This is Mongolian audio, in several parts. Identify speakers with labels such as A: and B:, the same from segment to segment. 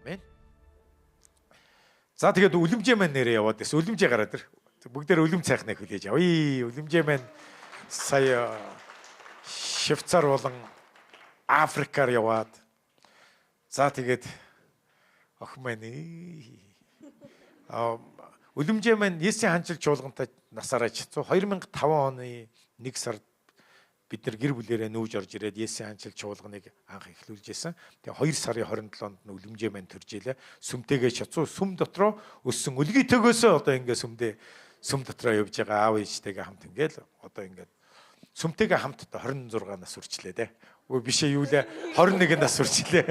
A: Амен. За, тэгээд үлэмжээ маань нэрээ яваад байсан. Үлэмжээ гараад ир. Бүгдээр үлэм цайхныг хүлээж авъя. Үлэмжээ маань сая Швейцар болон Африкаар яваад, за, тэгээд охин маань, үлэмжээ маань Есүсийн хаанчил чуулгантай насаараа чицүү 2005 оны 1 сард бид нар гэр бүлээрээ нүүж орж ирээд Есүсийн хаанчил чуулганыг анх эхлүүлж исэн. Тэгээ 2 сарын 27-нд нь үлэмжээ маань төрж илээ. Сүмтэйгээ чацуу, сүм дотроо өссөн, өлгийтэйгөөсөө одоо ингээ сүмдээ, сүм дотроо явж байгаа аав ээжтэйгээ хамт ингээл одоо ингээд сүмтэйгээ хамт одоо 26 нас хүрчлээ дээ. Өө, биш ээ, юу лээ, 21 нас хүрчлээ.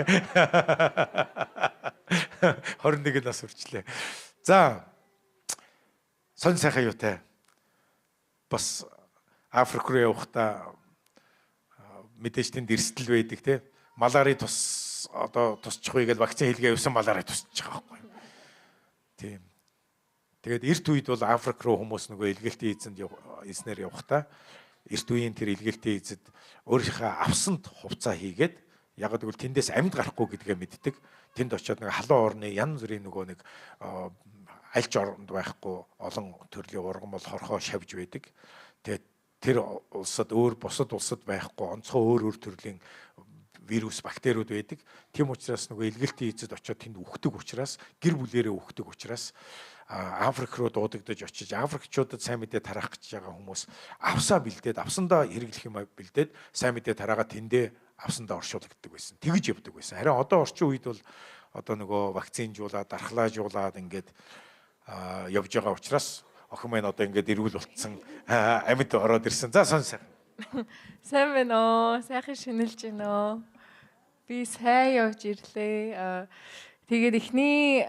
A: 21 нас хүрчлээ. За, сонь сайхан юутай. Бас Африк руу явахдаа мэдээж тэнд эрсдэл байдаг, те. Малари тус одоо тусчих вэ гэж вакцин хийлгээ явсан, малари тусчих байгаа байхгүй. Тийм. Тэгээд эрт үед бол Африк руу хүмүүс нөгөө илгээлтийн эзэнд, эзнэр явахдаа эрт үеийн тэр илгээлтийн эзэд өөрийнхөө авсанд хувцаа хийгээд, яг гэвэл тэндээс амьд гарахгүй гэдгээ мэддэг. Тэнд очиод нэг халуун орны янз бүрийн нөгөө нэг аль ч оронд байхгүй олон төрлийн ургамал, хорхоо шавж байдаг. Тэгээд тэр улсад, өөр бусад улсад байхгүй онцгой өөр өөр төрлийн вирус, бактериуд байдаг. Тийм учраас нөгөө илгээлтийн эзэд очиод тэнд үхдэг учраас, гэр бүлээрээ үхдэг учраас Африк руу дуудагдаж очиж, Африкчуудад сайн мэдээ тараах гэж байгаа хүмүүс авсаа бэлдээд, авсандаа хэрэглэх юм бэлдээд, сайн мэдээ тараагаа тэндээ авсандаа оршуулгаддаг байсан. Тэгж явдаг байсан. Харин одоо орчин үед бол одоо нөгөө вакцинжуулаад, дархлаажуулаад ингээд явж байгаа учраас охин маань одоо ингээд эрүүл болцсон, амьд ороод ирсэн. За, сон сайн.
B: Сайн байна уу? Сайхан шинэлж байна уу? Би сайн явж ирлээ. Тэгээд эхний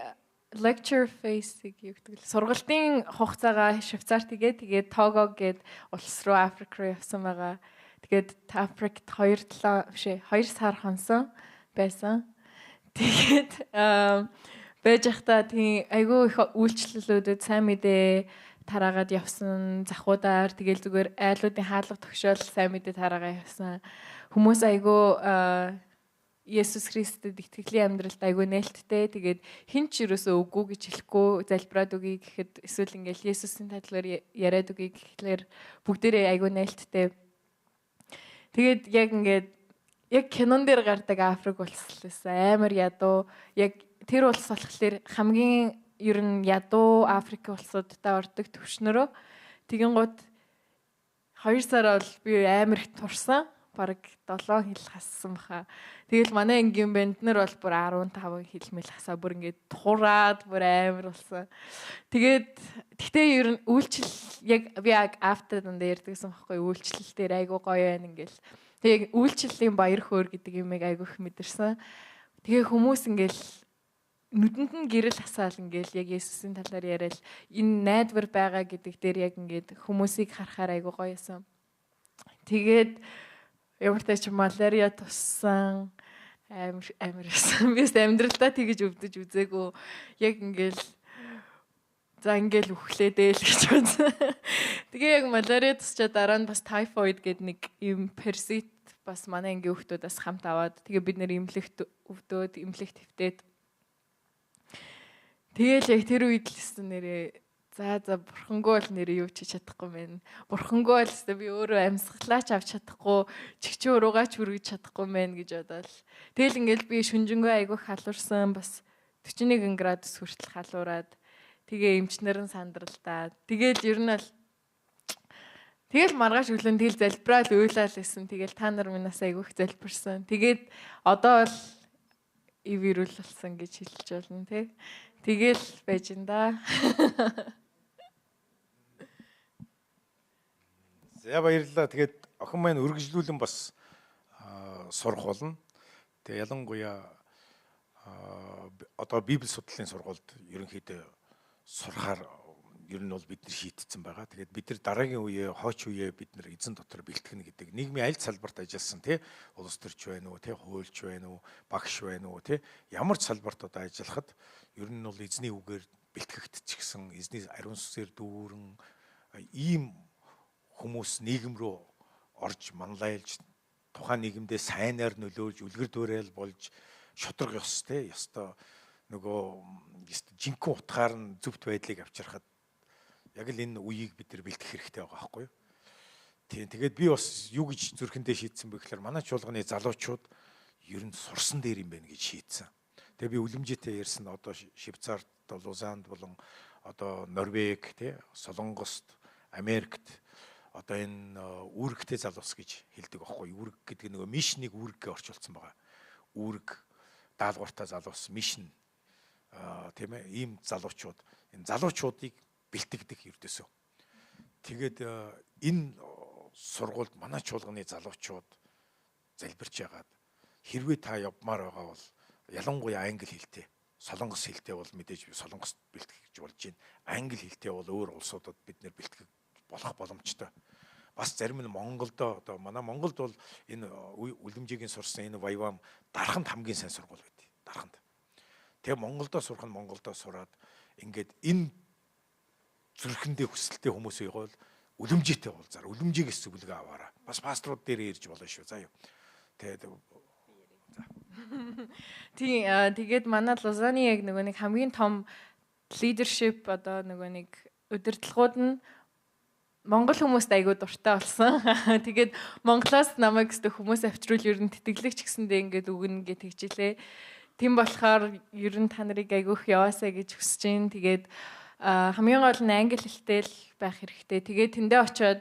B: lecture phase-ийг юу гэдэг л, сургалтын хугацаагаа Швейцарт тэгээд тэгээд Того гээд улс руу, Африк руу явсан байгаа. Тэгээд Африкт 2 7 биш ээ, 2 сар хонсон байсан. Тэгээд байж байхдаа тийм айгүй их үйлчлэлүүдэд сайн мэдээ тараагаад явсан, захуудаар, тэгэл зүгээр айлуудын хаалга тогшоол сайн мэдээ тараагаа явсан. Хүмүүс айгүй Есүс Христэд итгэлийн амьдралд айгүй нээлттэй. Тэгээд хэн ч юусоо үгүй гэж хэлэхгүй, залбираад өгье гэхэд, эсвэл ингээл Есүсийн талаар яриад өгье гэхлээр бүгдээрээ айгүй нээлттэй. Тэгээд яг ингээд яг кинон дээр гардаг Африк улс лээс амар ядуу. Яг тэр улс болохоор хамгийн ер нь ядуу Африк улсуудтай ордог төвшнөрөө. Тэгин гут 2 сар бол би амар их турсан. Бараг 7 хил хассан баха. Тэгэл манай ангийн банд нар бол бүр 15 хил мэл хасаа, бүр ингээд тураад бүр амар болсон. Тэгээд тэгтээ ер нь үйлчлэл яг би яг афта дандаа ярьдагсан байхгүй, үйлчлэл дээр айгуу гоё байна ингээл. Тэгээ үйлчлэлийн баяр хөөр гэдэг юмыг айгуу их мэдэрсэн. Тэгээ хүмүүс ингээл нүдэнд нь гэрэл хасаал ингээл яг Есүсийн талаар яриад энэ найдвар байгаа гэдэг дээр яг ингээд хүмүүсийг харахаар айгуу гоё байсан. Тэгээд ямар ч тач малария туссан, амар амар байсан. Би амьдралдаа тэгэж өвдөж үзээгүй. Яг ингээл за, ингээл үхлээ дээ л гэж бодсон. Тэгээ яг малария тусчаа дараа нь бас тайфоид гэдэг нэг юм паразит бас манай ангийн хүүхдүүдээс хамт аваад, тэгээ бид нэр имлэгт өвдөөд, имлэгт хэвтээд, тэгэл яг тэр үед л гэсэн нэрээ за за, бурхангүй бол нэрээ юу ч хийж чадахгүй мэн. Бурхангүй бол өстой би өөрөө амьсгалаач авч чадахгүй, чигчэн уруугаач хүргэж чадахгүй мэн гэж бодоол. Тэгэл ингээл би шүнжэнгөө айгүйх халуурсан, бас 41 градус хүртэл халуураад, тэгээ эмчнэр нь сандралдаа. Тэгэл ер нь бол тэгэл маргааш өглөө тэгэл залбираал уйлаал байсан. Тэгэл та нар минаас айгүйх залбирсан. Тэгээд одоо бол ив эрүүл болсон гэж хэлж болно, тий. Тэгэл байж ин да.
A: За, баярлалаа. Тэгээд охин маань үргэлжлүүлэн бас сурах болно. Тэгээ ялангуяа одоо Библи судлалын сургуульд ерөнхийдөө сурахаар ер нь бол бид нар шийтцэн байгаа. Тэгээд бид нар дараагийн үеэ, хойч үеэ бид нар эзэн дотор бэлтгэнэ гэдэг. Нийгмийн аль салбарт ажилласан, тий, улс төрч байна уу, тий, хуульч байна уу, багш байна уу, тий, ямар ч салбарт одоо ажиллахад ер нь бол эзний үгээр бэлтгэгдчихсэн, эзний ариун сүнсээр дүүрэн ийм хүмүүс нийгэм рүү орж манлайлж, тухайн нийгэмдээ сайнаар нөлөөлж, үлгэр дуурайл болж, шудраг ёс, тий, ёстой нөгөө жинхэнэ утгаар нь зөвхт байдлыг авчирхад яг л энэ үеийг бид нар бэлтгэх хэрэгтэй байгаа байхгүй юу? Тийм, тэгээд би бас юу гэж зүрхэндээ шийдсэн бэ гэхээр манай чуулганы залуучууд ер нь сурсан дээр юм байна гэж шийдсэн. Тэгээ би үлэмжээтэй ярьсан, одоо Швейцарт, Лозанд болон одоо Норвег, тий, Солонгост, Америкт одоо энэ үүрэгтэй залуус гэж хэлдэг аахгүй. Үүрэг гэдэг нөгөө мишнийг үүрэггээ орчуулсан байгаа. Үүрэг даалгавартай залуус, мишн, тийм ээ, ийм залуучууд, энэ залуучуудыг бэлтгэдэг ердөөсөө. Тэгээд энэ сургуульд манай чуулганы залуучууд залбирч ягаад хэрвээ та явмаар байгаа бол ялангуяа англи хэлтэй, солонгос хэлтэй бол мэдээж солонгост бэлтгэж болж байна. Англи хэлтэй бол өөр улсуудад бид нэр бэлтгэх болох боломжтой. Бас зарим нь Монголд, одоо манай Монголд бол энэ үлэмжигийн сурсан энэ Вайвам дарханд хамгийн сайн сургууль байд. Дарханд. Тэгээ Монголдо сурах нь Монголдо сураад ингээд энэ зүрхэндээ хүсэлтэй хүмүүс явал үлэмжээтэй уулзаар, үлэмжээгээс зөвлөгөө аваарай. Бас пасторууд дээр ирж болно шүү. За юу. Тэгээд за.
B: Тийм, тэгээд манай Лозаны яг нөгөө нэг хамгийн том leadership одоо нөгөө нэг удирдлагууд нь Монгол хүмүүст айгүй дуртай болсон. Тэгээд Монголоос намайг өстө хүмүүс авчруул ер нь тэтгэлэгч гэсэндээ ингээд өгнө гэж тэгжилээ. Тийм болохоор ер нь та нарыг айгүйх яваасаа гэж хүсэж байна. Тэгээд хамгийн гол нь англи хэлтэй л байх хэрэгтэй. Тэгээд тэндээ очиод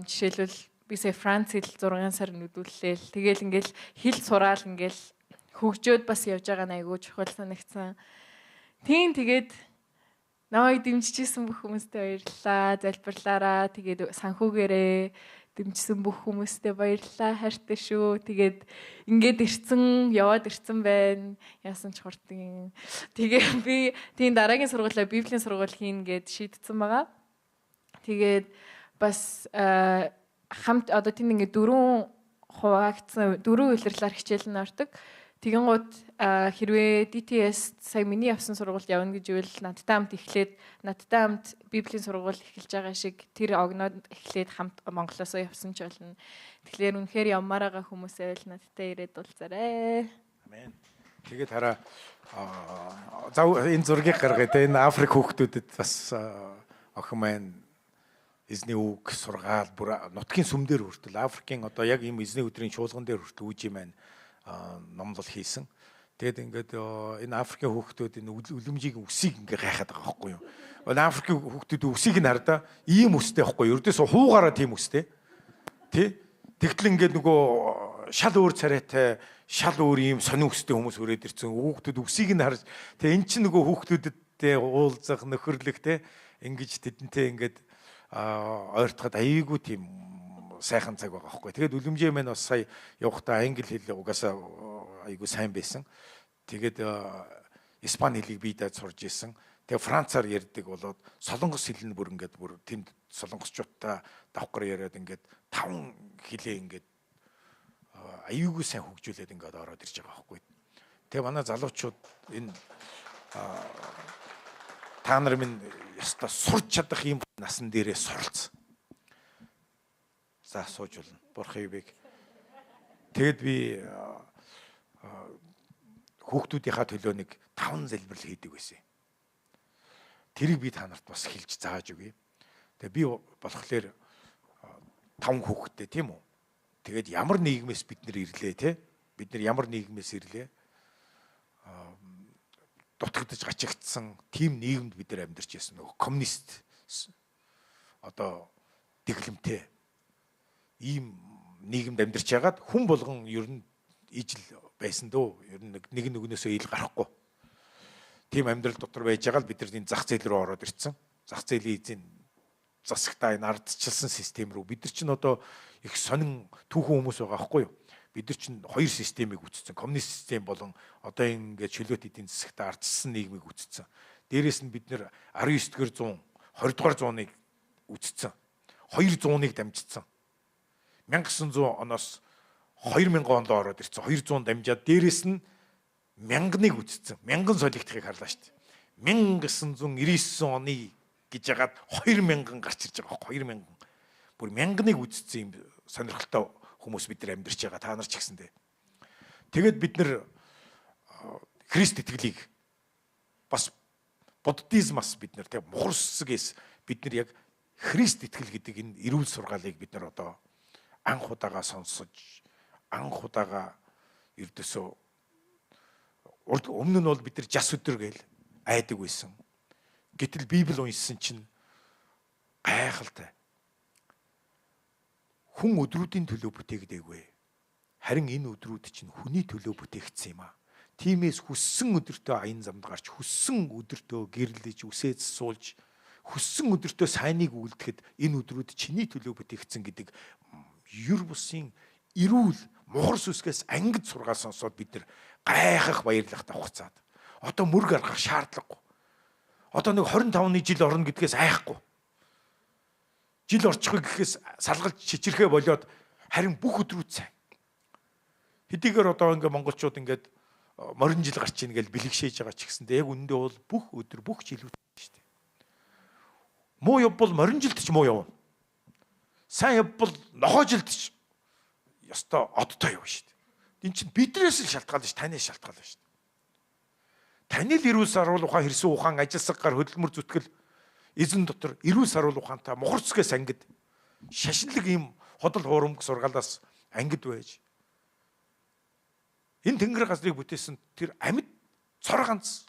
B: жишээлбэл би сая Франц хэл 6 сар нүдүүллээ. Тэгээл ингээл хэл сураал ингээл хөгжөөд бас явж байгаа нь айгүй чухал санагдсан. Тийм, тэгээд намайг дэмжижсэн бүх хүмүүстээ баярлалаа. Залбирлаараа. Тэгээд санхүүгээрээ дэмжсэн бүх хүмүүстээ баярлалаа. Хайртай шүү. Тэгээд ингээд ирцэн, яваад ирцэн байна. Яасан ч хурдан. Тэгээ би тийм дараагийн сургуулаа Библийн сургууль хийнэ гэд шийдсэн байгаа. Тэгээд бас хамт одоо тийм ингээд 4 хуваагдсан 4 улирлаар хичээл нь ордог. Тэгэн гут хэрвээ DTS сая миний явсан сургуульд явна гэж ивэл надтай хамт эхлээд надтай хамт Библийн сургууль эхэлж байгаа шиг тэр огноод эхлээд хамт Монголоосоо явсан ч болно. Тэгэхээр үнэхээр явмаар байгаа хүмүүсээ л надтай ирээд уулзаарай.
A: Амен. Тэгээд хараа за энэ зургийг гаргая те, энэ Африк хүүхдүүдэд бас охин маань эзний үг сургаал бүр нутгийн сүм дээр хүртэл Африкийн одоо яг ийм эзний өдрийн чуулган дээр хүртэл үжи маань номлол хийсэн. Тэгээд ингээд энэ Африкийн хүүхдүүд энэ үлэмжийн үсийг ингээ гайхаад байгаа байхгүй юу? Энэ Африкийн хүүхдүүд үсийг нь хардаа ийм үстэй байхгүй юу? Ердөөсөө хуугаараа тийм үстэй. Тэ? Тэгтэл ингээд нөгөө шал өөр царайтай, шал өөр ийм сонин үстэй хүмүүс өрөөд ирсэн. Хүүхдүүд үсийг нь харж тэ эн чинь нөгөө хүүхдүүдтэй уулзах, нөхөрлөх тэ ингэж тэдэнтэй ингээд ойртоход аяйгүй тийм сайхан цаг байгаа байхгүй. Тэгээд үлэмжээ маань бас сая явахдаа англи хэл угаасаа айгүй сайн байсан. Тэгээд испани хэлийг би даа сурж исэн. Тэгээд францаар ярьдаг болоод солонгос хэл нь бүр ингээд бүр тэнд солонгосчуудтай давхар яриад ингээд 5 хэлээ ингээд аюулгүй сайн хөгжүүлээд ингээд ороод ирж байгаа байхгүй. Тэгээ манай залуучууд энэ та нар минь ёстой сурч чадах юм насан дээрээ суралц. За сууж болно. Бурхан ивэг. Тэгэд би хүүхдүүдийнхаа төлөө нэг 5 залбирал хийдэг байсан. Тэрийг би та нарт бас хэлж зааж өгье. Тэгээ би болохоор 5 хүүхэдтэй тийм үү? Тэгээд ямар нийгмээс бид нэр ирлээ те? Бид нар ямар нийгмээс ирлээ? Дутагдаж гачигдсан тийм нийгэмд бид нар амьдарч байсан. Нөгөө коммунист одоо дэглэмтэй ийм нийгэмд амьдарч ягаад хүн болгон ер нь ижил байсан дөө. Ер нь нэг нөгнөөсөө ил гарахгүй. Тийм амьдрал дотор байж байгаа л бид нар энэ зах зээл рүү ороод ирсэн. Зах зээлийн эзэн засагтаа энэ ардчилсан систем рүү бид нар чинь одоо их сонин түүхэн хүмүүс байгаа байхгүй юу? Бид нар чинь хоёр системийг үүсгэсэн. Коммунист систем болон одоо ингээд чөлөөт эдийн засагтаа ардчилсан нийгмийг үүсгэсэн. Дээрээс нь бид нар 19-р зуун, 20-р зууныг үүсгэсэн. 200-ыг дамжчихсан. 1900 оноос 2000 онд ороод ирсэн. 200 дамжаад дээрээс нь 1000-ыг үтцсэн. 1000 солигдохыг харлаа шүү дээ. 1999 оны гэж ягаад 2000 гарч ирж байгаа байхгүй 2000. Бүр 1000-ыг үтцсэн юм сонирхолтой хүмүүс бид нар амьдарч байгаа. Та нар ч гэсэндээ. Тэгэд бид нар Христ итгэлийг Бас буддизмаас бид нэр тэг мухар сүсгээс бид нар яг Христ итгэл гэдэг энэ эрүүл сургаалыг бид нар одоо анх удаага сонсож, анх удаага ердөөсөө өмнө нь бол бид нар жас өдөр гээл айдаг байсан. Гэтэл Библи уншсан чинь гайхалтай. Хүн өдрүүдийн төлөө бүтээгдээгүй. Харин энэ өдрүүд чинь хүний төлөө бүтээгдсэн юм аа. Тиймээс хүссэн өдөртөө аян замд гарч, хүссэн өдөртөө гэрлэж, үсээ суулж, хүссэн өдөртөө сайныг үлдэхэд энэ өдрүүд чиний төлөө бүтээгдсэн гэдэг ер бусын эрүүл мухар сүсгээс ангид сургаал сонсоод бид нар гайхах баярлах давхцаад. Одоо мөр гаргах шаардлагагүй. Одоо нэг 25-ны жил орно гэдгээс айхгүй. Жил орчихгүй гэхээс салгалж чичирхээ болиод харин бүх өдрүүд сайн. Хэдийгээр одоо ингээ монголчууд ингээд морин жил гарч ийн гэж бэлэгшээж байгаа ч гэсэндээ яг үнэндээ бол бүх өдөр бүх жилүүд шүү дээ. Муу явбал морин жилд ч муу явна. Сайн явбал нохоо жилд ч ёстой одтой явна шүү дээ. Энд чинь бидрээс л шалтгаална шүү, танаас шалтгаална шүү дээ. Таны л эрүүл саруул ухаан, хэрсэн ухаан, ажилсаг гар, хөдөлмөр зүтгэл эзэн дотор эрүүл саруул ухаантай мухар зүсгээс ангид шашинлаг ийм ходол хуурамг сургаалаас ангид байж энэ тэнгэр газрыг бүтээсэн тэр амьд цор ганц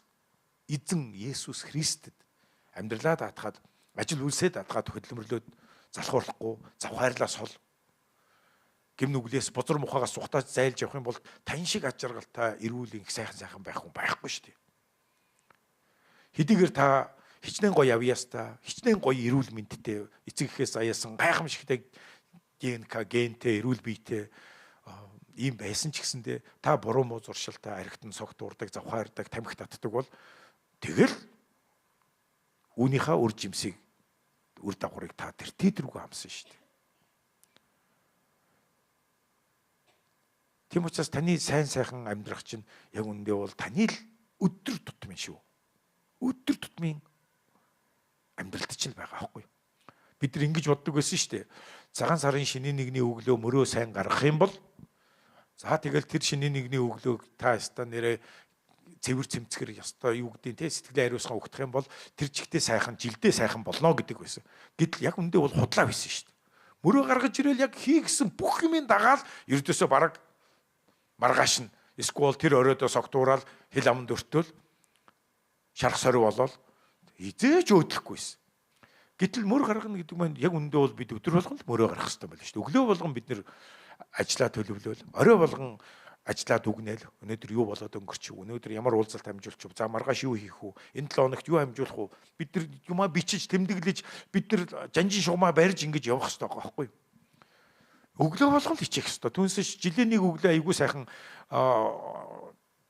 A: эзэн Есүс Христэд амьдралаа даатгаад ажил үйлсээ даатгаад хөдөлмөрлөөд залхуурлахгүй завхайрлаа сул гим нүглээс бузар мухаагаас сухтаж зайлж явах юм бол тань шиг аж жаргалтай эрүүл инх сайхан сайхан байх хүн байхгүй шүү дээ. Хэдийгээр та хичнээн гоё авьяастай, хичнээн гоё эрүүл мэндтэй, эцэг эхээс аяасан гайхамшигтай ДНК гентэй, эрүүл биетэй ийм байсан ч гэсэндээ та буруу муу зуршилтай, архитан согт уурдаг, завхаардаг, тамхи татдаг бол тэгэл үүнийхээ үр жимсийг, үр дагаврыг та тэр тэргүй хамсан шүү дээ. Тийм учраас таны сайн сайхан амьдрах чинь яг үнэндээ бол таны л өдөр тутмын шүү. Өдөр тутмын амьдралд чинь байгаа аахгүй. Бид нар ингэж боддог байсан шүү дээ. Цагаан сарын шинийн нэгний өглөө мөрөө сайн гаргах юм бол за тэгэл тэр шинийн нэгний өглөөг та ястаа нэрээ цэвэр цэмцгэр ёстой юу гэдэг те сэтгэлийн ариусгаан өгдөх юм бол тэр чигтээ сайхан жилдээ сайхан болно гэдэг байсан. Гэтэл яг үнэндээ бол худлаа байсан шүү дээ. Мөрөө гаргаж ирэл яг хий гэсэн бүх юмын дагаал ердөөсөө бараг маргааш нь эсвэл тэр оройдоо согтуурал хил амд өртөөл шарх сорив болол хизээж өөдлөхгүйсэн. Гэтэл мөр гаргана гэдэг маань яг үнэндээ бол бид өдөр болгон л мөрөө гаргах хэрэгтэй байна шүү дээ. Өглөө болгон бид нэр ажлаа төлөвлөөл, орой болгон ажлаа дүгнээл, өнөөдөр юу болоод өнгөрчих, өнөөдөр ямар уулзалт амжуулчих, за маргааш юу хийх үү, энэ 7 хоногт юу амжуулах уу, бид нар юмаа бичиж тэмдэглэж, бид нар жанжин шугамаа барьж ингэж явах хэрэгтэй байгаа байхгүй юу? Өглөө болгон л хичээх хэрэгтэй. Түүнээс жилийн нэг өглөө айгүй сайхан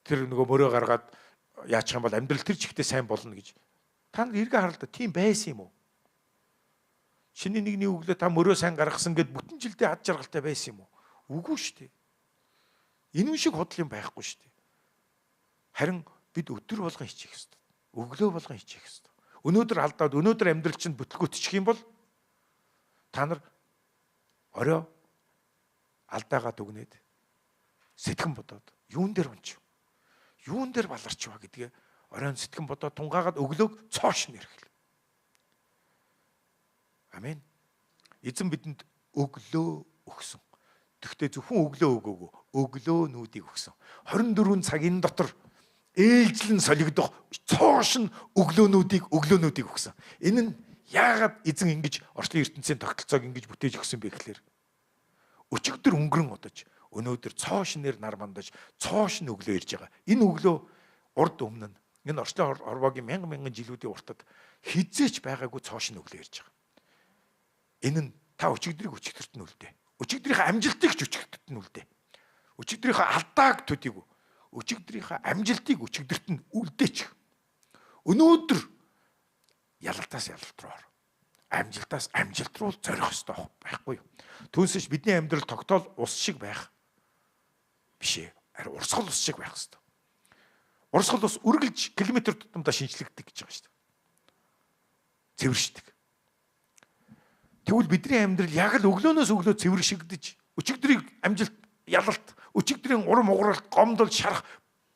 A: тэр нөгөө мөрөө гаргаад яачих юм бол амьдрал тэр чигтээ сайн болно гэж. Та нар эргээ харал та тийм байсан юм уу? Шинэ нэгний өглөө та мөрөө сайн гаргасан гэд бүтэн жилдээ ад жаргалтай байсан юм уу? Үгүй шүү дээ. Энэ шиг худал юм байхгүй шүү дээ. Харин бид өдөр болгон хичээх хэрэгтэй. Өглөө болгон хичээх хэрэгтэй. Өнөөдөр алдаад өнөөдөр амьдрал чинь бүтлгүүтчих юм бол та нар орой алдаагаа дүгнээд сэтгэн бодоод юун дээр унчих, юун дээр баларч ба гэдгээ оройн сэтгэн бодоод тунгаагаад өглөөг цоош нэрхэл. Амен. Эзэн бидэнд өглөө өгсөн. Тэгвэл зөвхөн өглөө өгөөгүй, өглөөнүүдийг өгсөн. 24 цагийн дотор ээлжлэн солигдох цоош нь өглөөнүүдийг өгсөн. Энэ нь яагаад эзэн ингэж орчлон ертөнцийн тогтолцоог ингэж бүтээж өгсөн бэ гэхлээр өчигдөр өнгөрөн удаж өнөөдөр цоо шинээр нар мандаж цоо шин өглөө ирж байгаа. Энэ өглөө урд өмнө нь энэ орчлон орвоогийн мянган мянган жилүүдийн уртад хизээч байгаагүй цоо шин өглөө ирж байгаа. Энэ нь та өчигдрийг өчигдөрт нь үлдээ. Өчигдрийнхээ амжилтыг ч өчигдөрт нь үлдээ. Өчигдрийнхээ алдааг төдийгүй. Өчигдрийнхээ амжилтыг өчигдөрт нь үлдээч. Өнөөдөр ялалтаас ялалт руу ор. Амжилтаас амжилт руу зорих ёстой байхгүй юу? Түүнээс бидний амьдрал тогтоол ус шиг байх биш ээ. Харин урсгал ус шиг байх ёстой. Урсгал ус үргэлж километр тутамдаа шинжлэгддэг гэж байгаа шүү дээ. Цэвэршдэг. Тэгвэл бидний амьдрал яг л өглөөнөөс өглөө цэвэршигдэж, өчигдрийг амжилт, ялалт, өчигдрийн урам угралт, гомдол, шарах,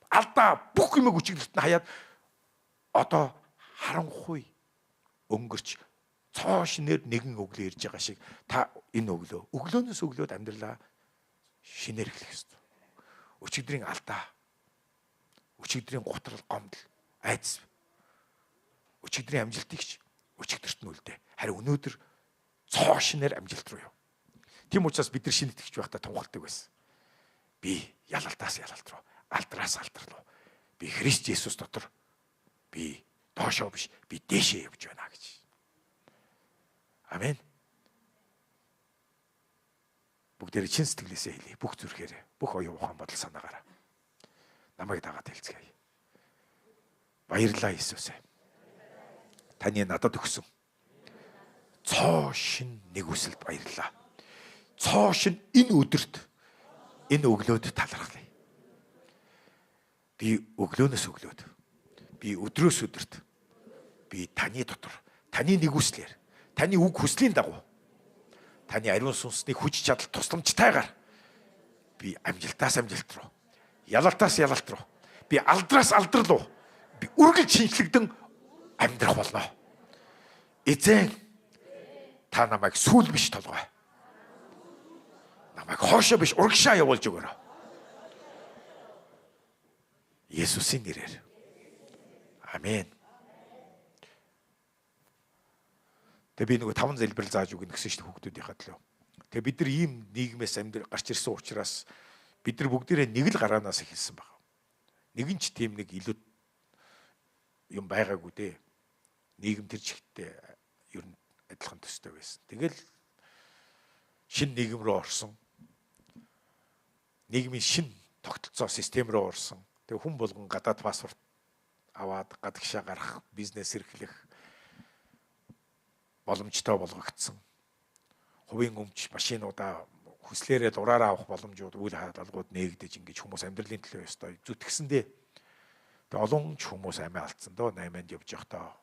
A: алдаа бүх юмыг өчигдөрт нь хаяад Одоо харанхуй өнгөрч цоо шинээр нэгэн өглөө ирж байгаа шиг та энэ өглөө, өглөөнөөс өглөөд амьдралаа шинээр эхлэх ёстой. Өчигдрийн алдаа, өчигдрийн гутрал, гомдол, айдас, өчигдрийн амжилтыг ч өчигдөрт нь үлдээ. Харин өнөөдөр цоо шинээр амжилт руу яв. Тийм учраас бид нар шинэ итгэгч байхдаа тунхалдаг байсан. Би ялалтаас ялалт руу, алдраас алдар руу. Би Христ Есүс дотор би доошоо биш, би дээшээ явж байна гэж. Амен. Бүгдээрээ чин сэтгэлээсээ хэлье. Бүх зүрхээрээ, бүх оюун ухаан бодол санаагаараа. Намайг дагаад хэлцгээе. Баярлалаа Иесус ээ. Таны надад өгсөн цоо шин нэгүсэлд баярлалаа. Цоо шин энэ өдөрт, энэ өглөөд талархлаа. Би өглөөнөөс өглөөд, би өдрөөс өдөрт, би таны дотор, таны нэгүслэр, таны үг хүслийн дагуу, таны ариун сүнсний хүч чадал тусламжтайгаар би амжилтаас амжилт руу, ялалтаас ялалт руу, би алдраас алдар руу, би үргэлж шинжлэгдэн амьдрах болно. Эзэн, та намайг сүүл биш толгой, намайг хоошоо биш урагшаа явуулж өгөөрэй. Есүсийн нэрээр. Амен. Тэгээ би нөгөө 5 залбирал зааж өгнө гэсэн шүү дээ хүүхдүүдийнхээ төлөө. Тэгээ бид нар ийм нийгмээс амьдр гарч ирсэн учраас бид нар бүгдээрээ нэг л гараанаас эхэлсэн байна. Нэгэн ч тийм нэг илүү юм байгаагүй дээ. Нийгэм тэр чигтээ ер нь адилхан төстэй байсан. Тэгэл шинэ нийгэм рүү орсон. Нийгмийн шинэ тогтолцоо систем рүү орсон. Тэгээ хүн болгон гадаад паспорт аваад гадагшаа гарах, бизнес эрхлэх боломжтой болгогдсон. Хувийн өмч машинуудаа хүслээрээ дураараа авах боломжууд үйл хаалгууд нээгдэж ингэж хүмүүс амьдралын төлөө ёстой зүтгэсэндээ. Тэгээ олон ч хүмүүс амиа алдсан дөө 8-нд явж явахдаа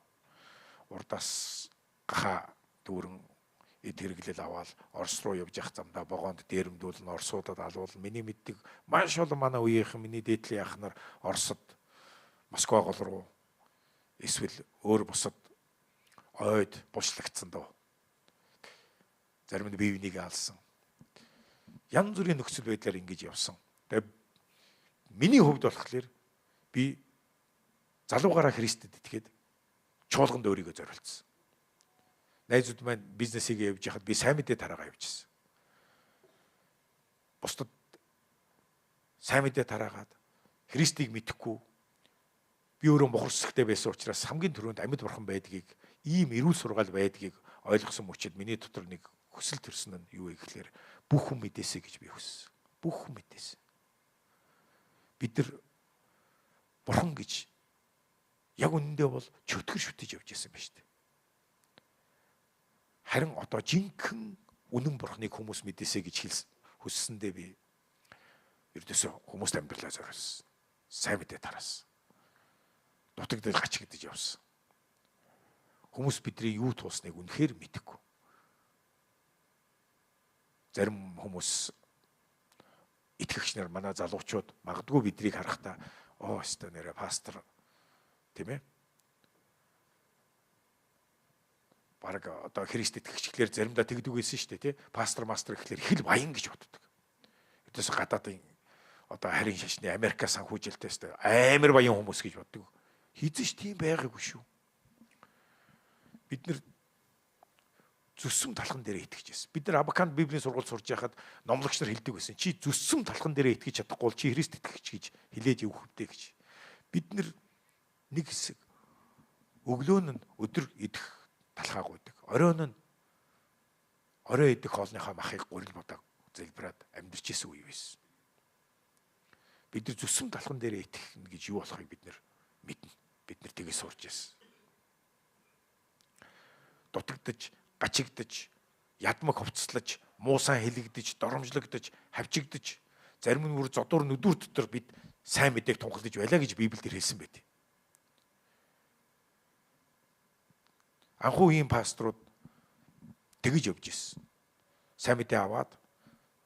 A: урдаас гахаа дүүрэн эд хэрэглэл аваад Орос руу явж явах замдаа вагонд дээрэмдүүлнэ, Оросуудад алуулна. Миний мэддэг маш олон манай үеийнхэн, миний дээдлийн ах нар Оросод, Москва гол руу эсвэл өөр бусад ойд бушлагдсан дөө. Зарим нь бие биенийг алсан. Янз бүрийн нөхцөл байдлаар ингэж явсан. Тэгээ миний хувьд болохоор би залуугаараа Христэд итгээд чуулганд өөрийгөө зориулсан. Найзууд маань бизнесийг явж яхад би сайн мэдээ тараагаа явжсэн. Бусдад сайн мэдээ тараагаад Христийг мэдэхгүй би өөрөө мухарсагтай байсан учраас хамгийн түрүүнд амьд бурхан байдгийг, ийм эрүүл сургаал байдгийг ойлгосон мөчид миний дотор нэг хүсэл төрсөн нь юу вэ гэхлээр бүх хүн мэдээсэй гэж би хүссэн. Бүх хүн мэдээсэй. Бид нар бурхан гэж яг үнэндээ бол чөтгөр шүтэж явж байсан байна шүү дээ. Харин одоо жинхэнэ үнэн бурхныг хүмүүс мэдээсэй гэж хүссэндээ би ердөөсөө хүмүүст амьдралаа зориулсан. Сайн мэдээ тараасан. Дутагдал гачигдаж явсан. Хүмүүс бидний юу туусныг үнэхээр мэдэхгүй. Зарим хүмүүс итгэгч нар, манай залуучууд магадгүй бидрийг харахтаа оо өстө нэрэ пастор тийм ээ. Бараг одоо Христ итгэгчлэр заримдаа тэгдэг байсан шүү дээ тий. Пастор мастер гэхлээр их л баян гэж боддог. Ердөөс гадаадын одоо харин шашны Америка санхүүжилтээс өстө амар баян хүмүүс гэж боддог. Хийзэн ч тийм байгаагүй шүү. Бид нэр зүсэм талхан дээрээ итгэж байсан. Бид нар Абаканд Библийн сургууль сурж байхад номлогч нар хэлдэг байсан. Чи зүсэм талхан дээрээ итгэж чадахгүй бол чи Христ итгэгч гэж хэлээж өгөх вдэ гэж. Бид нар нэг хэсэг өглөө нь өдөр идэх талхаа гуйдаг. Оройн нь орой идэх хоолныхаа махыг гурил будаг залбираад амьдарч исэн үе байсан. Бид нар зүсэм талхан дээрээ итгэх гэж юу болохыг бид нар мэднэ. Бид нар тэгэж сурч байсан. Дутагдаж, гачигдаж, ядмаг хувцаслаж, муусан хэлэгдэж, доромжлогдож, хавчигдаж, зарим нь бүр зодуур нүдүр дотор бид сайн мэдээг тунхаглаж байлаа гэж Библиэлд хэлсэн байт. Анхуу үеийн пасторууд тэгэж явж ирсэн. Сайн мэдээ аваад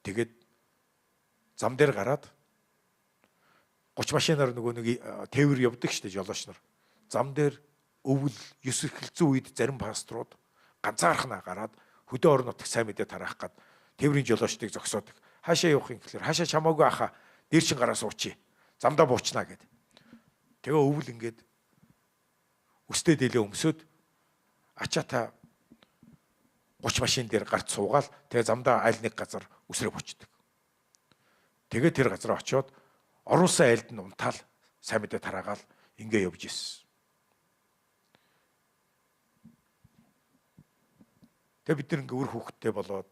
A: тэгээд зам дээр гараад 30 машинаар нөгөө нэг тээвэр явдаг шүү дээ жолооч нар. Зам дээр өвөл ёс эрхэлзэн үед зарим пасторууд ганцаархнаа гараад хөдөө орон нутаг сайн мэдээ тараах гад тээврийн жолоочдыг зогсоодог. Хаашаа явах юм гэхлээр хаашаа чамаагүй ахаа дээр чин гараа суучи. Замдаа буучнаа гэд. Тэгээ өвөл ингээд өстэй дээлээ өмсөд ачаата 30 машин дээр гарч суугаал тэгээ замдаа аль нэг газар үсрээ буучдаг. Тэгээ тэр газар очиод оруулсан айлд нь унтаал сайн мэдээ тараагаал ингээ явж ирсэн. Тэгээ бид нар ингээ үр хөвгттэй болоод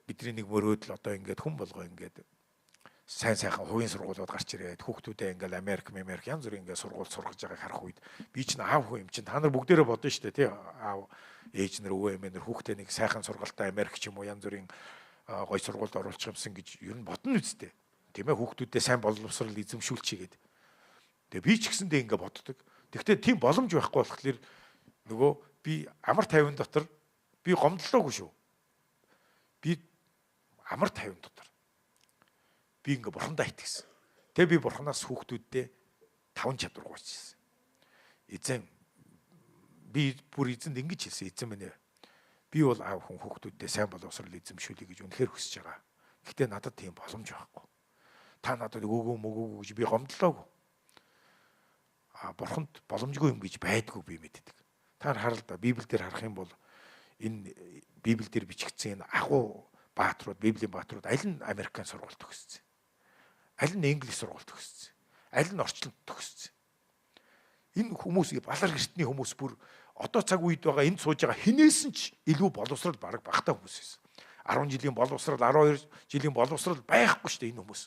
A: бидний нэг мөрөөдөл одоо ингээд хүн болгоо ингээд сайн сайхан хувийн сургуулиуд гарч ирээд хүүхдүүдээ ингээл Америк, Америк янз бүрийн ингээд сургууль сургаж байгааг харах үед би чинь аав хүү юм чинь та нар бүгдээрээ бодно шүү дээ тий. Аав ээж нар өвөө эмээ нар хүүхдээ нэг сайхан сургуультай Америк ч юм уу янз бүрийн гой сургуульд оруулах юмсан гэж ер нь бодно үсттэй. Тийм ээ, хүүхдүүдээ сайн боловсрал эзэмшүүлчихье гээд. Тэгээ би ч гэсэндээ ингээд боддог. Тэгвэл тийм боломж байхгүй болохоор нөгөө би амар тайван дотор би гомдлоогүй шүү. Би амар тайван дотор би ингээ бурхандаа итгэсэн. Тэгээ би бурханаас хүүхдүүддээ 5 чадвар гуйчихсан. Эзэн би бүр эзэнд ингэж хэлсэн. Эзэн минь ээ. Би бол аав хүн хүүхдүүддээ сайн боловсрал эзэмшүүлье гэж үнэхээр хүсэж байгаа. Гэхдээ надад тийм боломж байхгүй. Та надад өгөөгөө мөгөөгөө гэж би гомдлоогүй. А бурханд боломжгүй юм гэж байдгүй би мэддэг. Та харал да Библиэлд харах юм бол энэ Библиэлд бичигдсэн энэ агуу бааtruуд, Библийн бааtruуд аль нь Америкийн сургууль төгссөн? Аль нь Англи сургууль төгссөн? Аль нь орчлонд төгссөн? Энэ хүмүүс балар гэртний хүмүүс бүр одоо цаг үед байгаа энд сууж байгаа хинээс нь ч илүү боловсрал бараг багтаа хүмүүс байсан. 10 жилийн боловсрал, 12 жилийн боловсрал байхгүй шүү дээ энэ хүмүүс.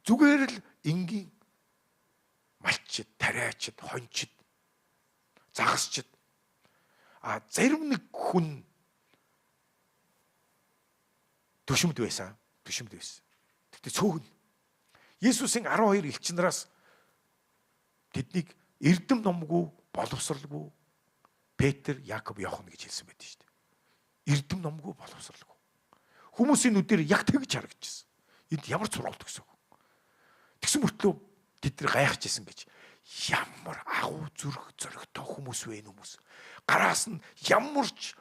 A: Зүгээр л энгийн малчид, тариачид, хончид, загасчид. А зарим нэг хүн төшөмд байсан. Төшөмд байсан. Тэгтээ цөөхөн. Есүсийн 12 элч нараас тэднийг эрдэм номгүй, боловсралгүй Петр, Якоб, Иохан гэж хэлсэн байдаг шүү дээ. Эрдэм номгүй, боловсралгүй. Хүмүүсийн нүдээр яг тэгж харагдчихсан. Энд ямар сургууль төгсөв. Тэгсэн мөртлөө тэд нар гайхажсэн гэж. Ямар агуу зүрх зоригтой хүмүүс вэ энэ хүмүүс. Гараас нь ямар ч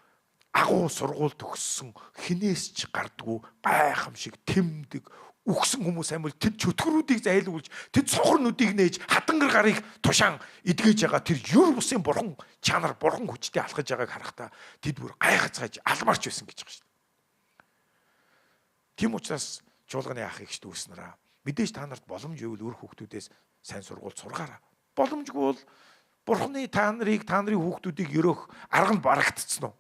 A: агуу сургууль төгссөн хинээс ч гардггүй гайхамшиг тэмдэг үхсэн хүмүүс амил тэд чөтгөрүүдийг зайлуулж тэд цонхор нүдийг нээж хатангар гарыг тушаан эдгэж байгаа тэр юр бусын бурхан чанар бурхан хүчтэй алхаж байгааг харахтаа тэд бүр гайхацгааж алмарч байсан гэж байгаа шүү дээ. Тийм учраас чуулганы ах эгч дүүс нараа мэдээж та нарт боломж байвал үр хүүхдүүдээс сайн сургууль сургаараа. Боломжгүй бол бурханы та нарыг та нарын хүүхдүүдийг өрөөх арга нь барагдцсан уу?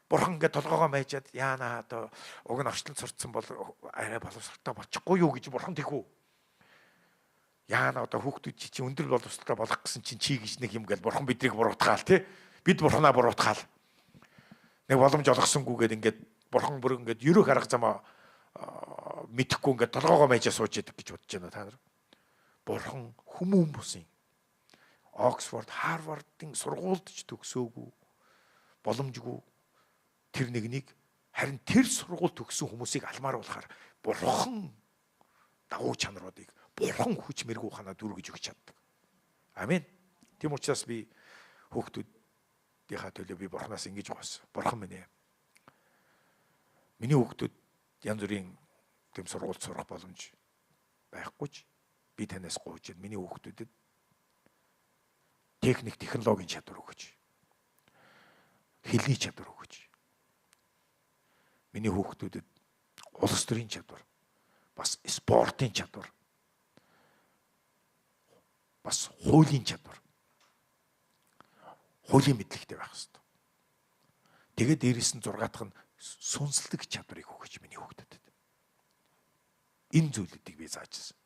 A: Бурхан ингээд толгоогоо майжаад яана одоо уг нь орчлон сурцсан бол арай боловсралтай болчихгүй юу гэж бурхан тэхүү. Яана одоо хүүхдүүд чи өндөр боловсралтай болох гэсэн чинь чи гэж нэг юм гээл бурхан бидрийг буруутгаал тий. Бид бурханаа буруутгаал. Нэг боломж олгосонгүй гээд ингээд бурхан бүр ингээд ерөөх арга замаа мэдэхгүй ингээд толгоогоо майжаа сууж идэг гэж бодож байна та нар. Бурхан хүмүүн бусын Оксфорд, Харвардын сургуульд ч төгсөөгүй боломжгүй тэр нэгнийг харин тэр сургууль төгссөн хүмүүсийг алмааруулахаар бурхан дагуу чанаруудыг бурхан хүч мэрэгүү ухаанаа дүүргэж өгч чаддаг. Амен. Тийм учраас би хүүхдүүдийнхаа төлөө би бурханаас ингэж гуйсан. Бурхан минь ээ. Миний хүүхдүүд янз бүрийн тэм сургуульд сурах боломж байхгүй ч би танаас гуйж байна. Миний хүүхдүүдэд техник, технологийн чадвар өгөөч. Хэлний чадвар өгөөч. Миний хүүхдүүдэд улс төрийн чадвар, бас спортын чадвар, бас хуулийн чадвар, хуулийн мэдлэгтэй байх ёстой. Тэгээд дээрээс нь 6 дахь нь сүнслэг чадварыг өгөөч миний хүүхдүүдэд. Энэ зүйлүүдийг би зааж ирсэн.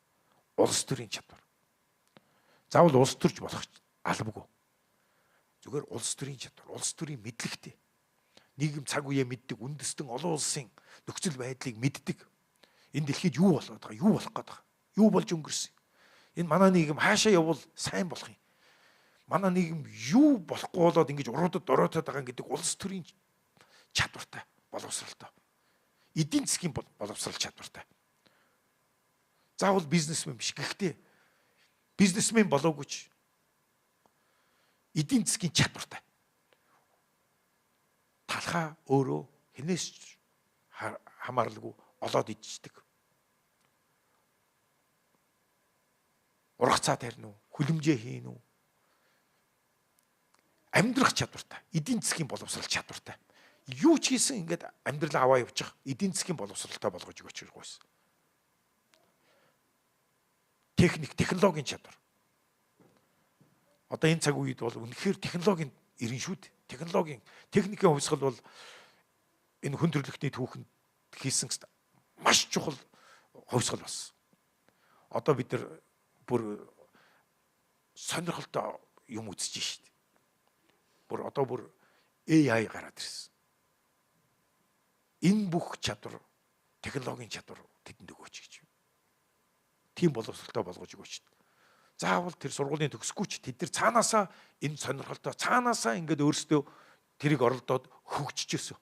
A: Улс төрийн чадвар. Заавал улс төрч болох албагүй. Зүгээр улс төрийн чадвар, улс төрийн мэдлэгтэй. Нийгэм цаг үеэ мэддэг, үндэстэн олон улсын нөхцөл байдлыг мэддэг. Энэ дэлхийд юу болоод байгаа, юу болох гээд байгаа, юу болж өнгөрсөн. Энэ манай нийгэм хаашаа явбал сайн болох юм. Манай нийгэм юу болохгүй болоод ингэж уруудад дороотоод байгаа гэдэг улс төрийн чадвартай, боловсралтай. Эдийн засгийн боловсрал чадвартай. Заавал бизнесмен биш. Гэхдээ бизнесмен болоогүй ч Эдийн засгийн чадвартай. Талхаа өөрөө хинээс хамааралгүй олоод ичдэг. Ургацаа тарина уу? Хүлэмжээ хийн үү? Амьдрах чадвартай. Эдийн засгийн боловсрол чадвартай. Юу ч хийсэн ингээд амьдралаа аваа явчих эдийн засгийн боловсролтой болгож өгөөч гэж гуйсан. Техник, технологийн чадвар. Одоо энэ цаг үед бол үнэхээр технологийн ирэн шүү дээ. Технологийн, техникийн хувьсгал бол энэ хүн төрөлхтний түүхэнд хийсэн маш чухал хувьсгал болсон. Одоо бид нар бүр сонирхолтой юм үзэж шít. Бүр одоо бүр AI гараад ирсэн. Энэ бүх чадвар, технологийн чадвар тэдэнд өгөөч гэж. Тийм боловсролтой болгож өгөөч. Заавал тэр сургуулийн төгсөхгүй ч тэд нар цаанаасаа энэ сонирхолтой, цаанаасаа ингээд өөрсдөө тэрийг оролдоод хөгжижсэн.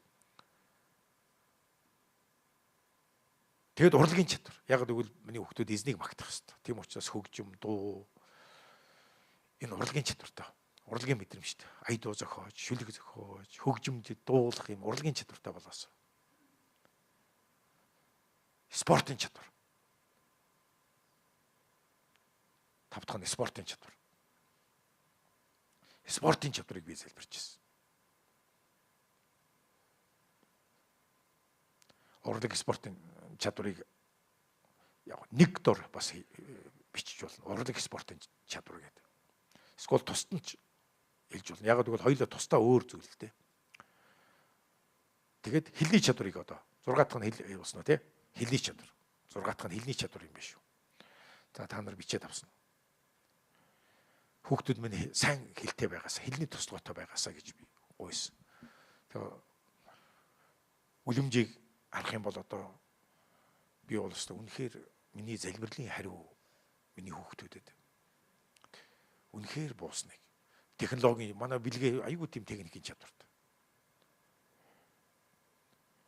A: Тэгэд урлагийн чадвар. Яг гэвэл миний хүүхдүүд эзнийг магтах хэрэгтэй. Тийм учраас хөгжим, дуу энэ урлагийн чадвартай. Урлагийн мэдрэмжтэй. Ая дуу зохиож, шүлэг зохиож, хөгжимд дуулах юм урлагийн чадвартай болоосоо. Спортын чадвар. Тав дахь нь спортын чадвар. Спортын чадварыг би залбирч ирсэн. Урлаг спортын чадварыг яг нэг дор бас бичиж болно. Урлаг спортын чадвар гэдэг. Эсвэл тусад нь ч хэлж болно. Яг гэвэл хоёулаа тусдаа өөр зүйл л дээ. Тэгээд хэлний чадварыг одоо 6 дахь нь хэл болсон уу тий? Хэлний чадвар. 6 дахь нь хэлний чадвар юм биш үү? За та нар бичээд авсан уу? Хүүхдүүд минь сайн хэлтэй байгаасаа, хэлний туслогоотой байгаасаа гэж би гуйсан. Тэгээ үлэмжийг харах юм бол одоо би бол өстө үнэхээр миний залбирлын хариу миний хүүхдүүдэд үнэхээр буусныг технологийн манай бэлгээ айгүй тийм техникийн чадвартай.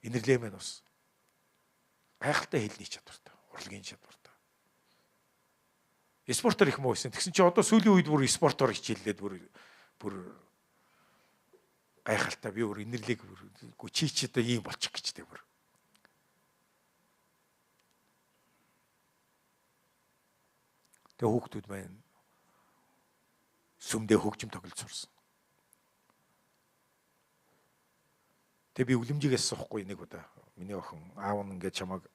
A: Инэрлээ мэн бас гайхалтай хэлний чадвартай, урлагийн чадвартай. Спортоор их муу байсан. Тэгсэн чи одоо сүүлийн үед бүр спортоор хичээллээд бүр гайхалтай би бүр инэрлийг бүр чи чи одоо ийм болчих гэж тэ бүр. Тэгээ хүүхдүүд маань сүмдээ хөгжим тоглож сурсан. Тэгээ би үлэмжигээс суухгүй нэг удаа. Миний охин аав нь ингээд чамайг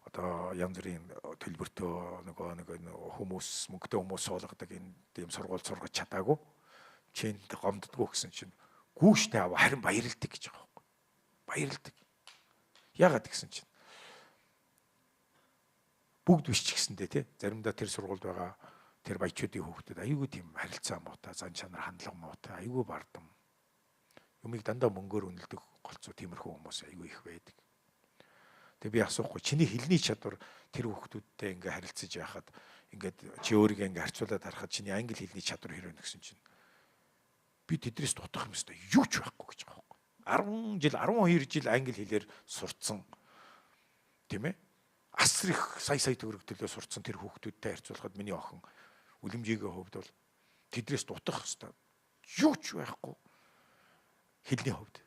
A: одоо янз бүрийн төлбөртөө нөгөө нэг хүмүүс мөнгөтэй хүмүүс суулгадаг энэ тийм сургууль сургаж чадаагүй. Чинд гомддгоо гэсэн чинь гүүштэй аав харин баярлдаг гэж байгаа байхгүй. Баярлдаг. Яагаад гэсэн чинь бүгд биш ч гэсэндээ тий заримдаа тэр сургуульд байгаа тэр баячуудын хүүхдүүд айгүй тийм харилцаа муутай, зан чанар хандлага муутай, айгүй бардам. Юмыг дандаа мөнгөөр үнэлдэг голцоо тиймэрхүү хүмүүс айгүй их байдаг. Тэгээ би асуухгүй чиний хэлний чадвар тэр хүүхдүүдтэй ингээ харилцаж байхад ингээд чи өөрийгөө ингээ харьцуулаад харахад чиний англи хэлний чадвар хэр вэ гэсэн чинь би тэдрээс дутах юм өстой юу ч байхгүй гэж байгаа байхгүй. 10 жил 12 жил англи хэлээр сурцсан тийм ээ. Асар их сая сая төгрөг төлөө сурцсан тэр хүүхдүүдтэй харьцуулахад миний охин үлэмжигийн хувьд бол тэдрээс дутах өстой юу ч байхгүй хэлний хувьд.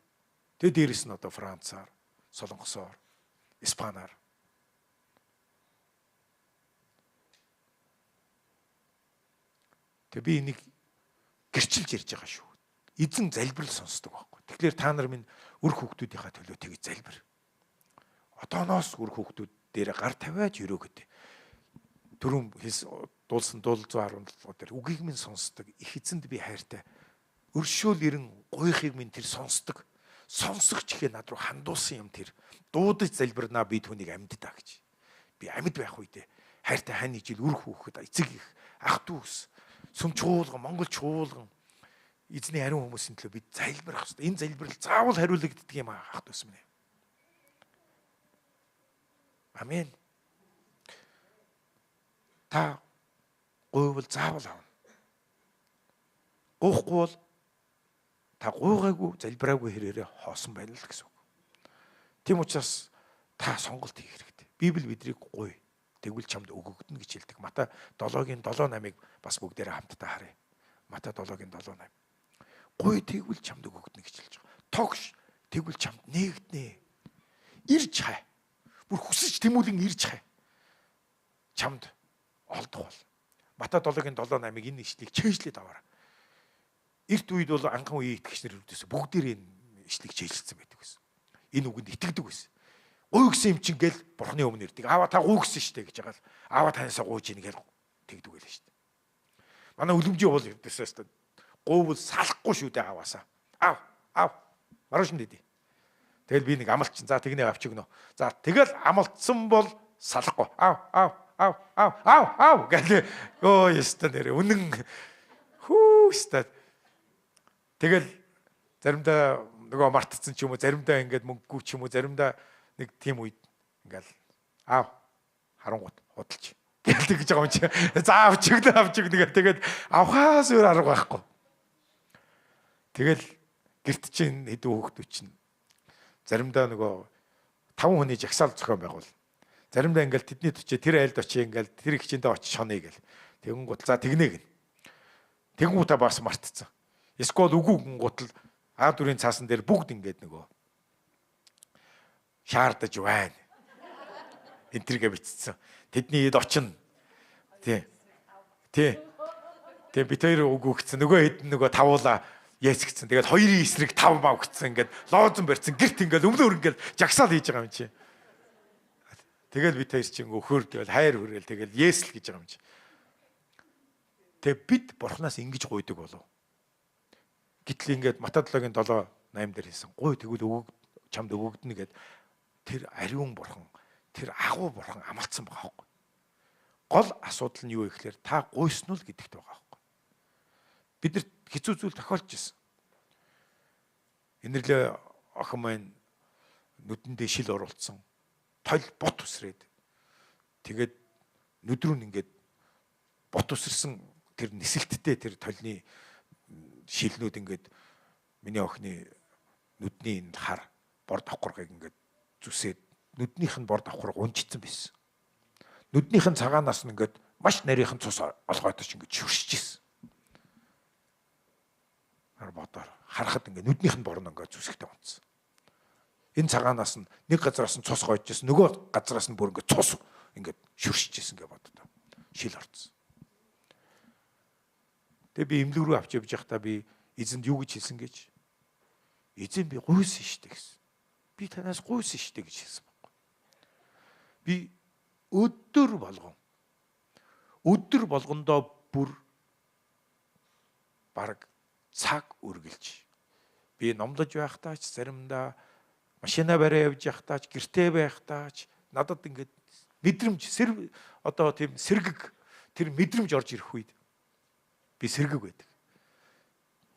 A: Тэгээ дээрэс нь одоо Францаар, Солонгосоор, Испанаар. Тэгээ би энийг гэрчилж ярьж байгаа шүү. Эзэн залбирал сонсдог байхгүй. Тэгэхээр та нар минь үр хүүхдүүдийнхаа төлөө тэгж залбир. Одооноос үр хүүхдүүд дээр гар тавиад өрөөгöd. Түрүүн дуулсан дуул 117 дээр үгийг минь сонсдог. Их эзэнд би хайртай. Өршөөл ирэн гуйхыг минь тэр сонсдог. Сонсогч ихээ над руу хандуулсан юм тэр. Дуудаж залбирнаа би түүнийг амьдтаа гэж. Би амьд байх үедээ хайртай хань ижил үр хүүхэд эцэг их ах дүүс сүм чуулган Монгол чуулган эзний ариун хүмүүсийн төлөө би залбирах хэрэгтэй. Энэ залбирал заавал хариулагддаг юм ах дүүс минь. Амен. Та гуйвал заавал авна. Гуйхгүй бол та гуйгаагүй залбираагүй хэрээрээ хоосон байна л гэсэн үг. Тийм учраас та сонголт хийх хэрэгтэй. Библи бидрийг гуй. Тэгвэл чамд өгөгдөнө гэж хэлдэг. Матай 7-гийн 7-8-ыг бас бүгдээрээ хамтдаа харъя. Матай 7-гийн 7-8. Гуй тэгвэл чамд өгөгдөнө гэж хэлж байгаа. Тогш тэгвэл чамд нээгдэнэ. Ирж хай. Бүр хүсэж тэмүүлэн ирж хай. Чамд олдох бол. Матай 7-гийн 7-8-ыг энэ ишлэгийг чэйжлээд аваарай. Эрт үед бол анхан үеийн итгэгч нар үүдээс бүгдээр энэ ишлэгийг чэйжлсэн байдаг байсан. Энэ үгэнд итгэдэг байсан. Гуй гэсэн юм чинь гэл бурхны өмнө ирдэг. Аава та гуй гэсэн штэ гэж байгаа л аава танаасаа гуйж ийн гэл тэгдэг байлаа штэ. Манай үлэмжийн уул ирдээсээ штэ. Гуйвал салахгүй шүү дээ ааваасаа. Аав, аав. Маргааш нь дэдий. Тэгэл би нэг амлчин. За тэгнэ авч өгнө. За тэгэл амлцсан бол салахгүй. Аав, аав, аав, аав, аав, аав гэл. Өө ёстой нэр үнэн хүү ёстой. Тэгэл заримдаа нөгөө мартцсан ч юм уу, заримдаа ингээд мөнгөгүй ч юм уу, заримдаа нэг тийм үед ингээл аав харангуут худалч гэл тэгж байгаа юм чи. За авч өгнө, авч өгнө гэх. Тэгээд авахаас өөр арга байхгүй. Тэгэл гэрт чинь хэдэн хүүхдүүд чинь заримдаа нөгөө 5 хүний жагсаал зохион байгуул. Заримдаа ингээл тэдний төчөө тэр айлд очие ингээл тэр их чиндээ очиж хонё гэл. Тэгэнгүүт за тэгнэ гэн. Тэгэнгүүтээ бас мартцсан. Эсвэл үгүй гингуут л А дүрийн цаасан дээр бүгд ингээд нөгөө шаардаж байна. Энтергээ бичсэн. Тэдний ид очино. Тий. Тий. Тэгээ бит хоёр үгүй гэсэн. Нөгөө хэд нөгөө тавуула yes гэсэн. Тэгээд хоёрын эсрэг 5 мав гэсэн. Ингээд лоозон барьсан. Гэрт ингээд өмнөөр ингээд жагсаал хийж байгаа юм чи. Тэгэл бит хоёр чинь өхөр тэгэл хайр хүргээл тэгэл yes л гэж байгаа юм чи. Тэгээ бид бурхнаас ингэж гуйдаг болов. Гэтэл ингээд Матай 7-гийн 7-8 дээр хэлсэн. Гуй тэгвэл чамд өгөгдөнө гэд тэр ариун бурхан, тэр агуу бурхан амлацсан байгаа байхгүй. Гол асуудал нь юу вэ гэхээр та гуйсан уу гэдэгт байгаа байхгүй. Бид нар хэцүү зүйл тохиолж ирсэн. Энэрлээ охин маань нүдэндээ шил оруулсан. Толь бот үсрээд. Тэгээд нүд рүү ингээд бот үсэрсэн тэр нисэлттэй тэр тольны шилнүүд ингээд миний охины нүдний энэ хар бор давхаргыг ингээд зүсээд нүднийх нь бор давхарга унжицсан байсан. Нүднийх нь цагаанаас нь ингээд маш нарийнхан цус олгойтож ингээд шүршиж ирсэн. Хар бодоор харахад ингээд нүднийх нь бор нь ингээд зүсгтэй унтсан. Энэ цагаанаас нь нэг газараас нь цус гойж ирсэн, нөгөө газараас нь бүр ингээд цус ингээд шүршиж ирсэн гэж боддоо. Шил орцсон. Тэгээ би эмнэлэг рүү авч явж байхдаа би эзэнд юу гэж хэлсэн гэж? Эзэн би гуйсан шүү дээ гэсэн. Би танаас гуйсан шүү дээ гэж хэлсэн байхгүй. Би өдөр болгондоо бүр бараг цаг үргэлж би номлож байхдаа ч заримдаа машина бариа явж байхдаа ч гэртээ байхдаа ч надад ингээд мэдрэмж одоо тийм сэргэг тэр мэдрэмж орж ирэх үед би сэргэг байдаг.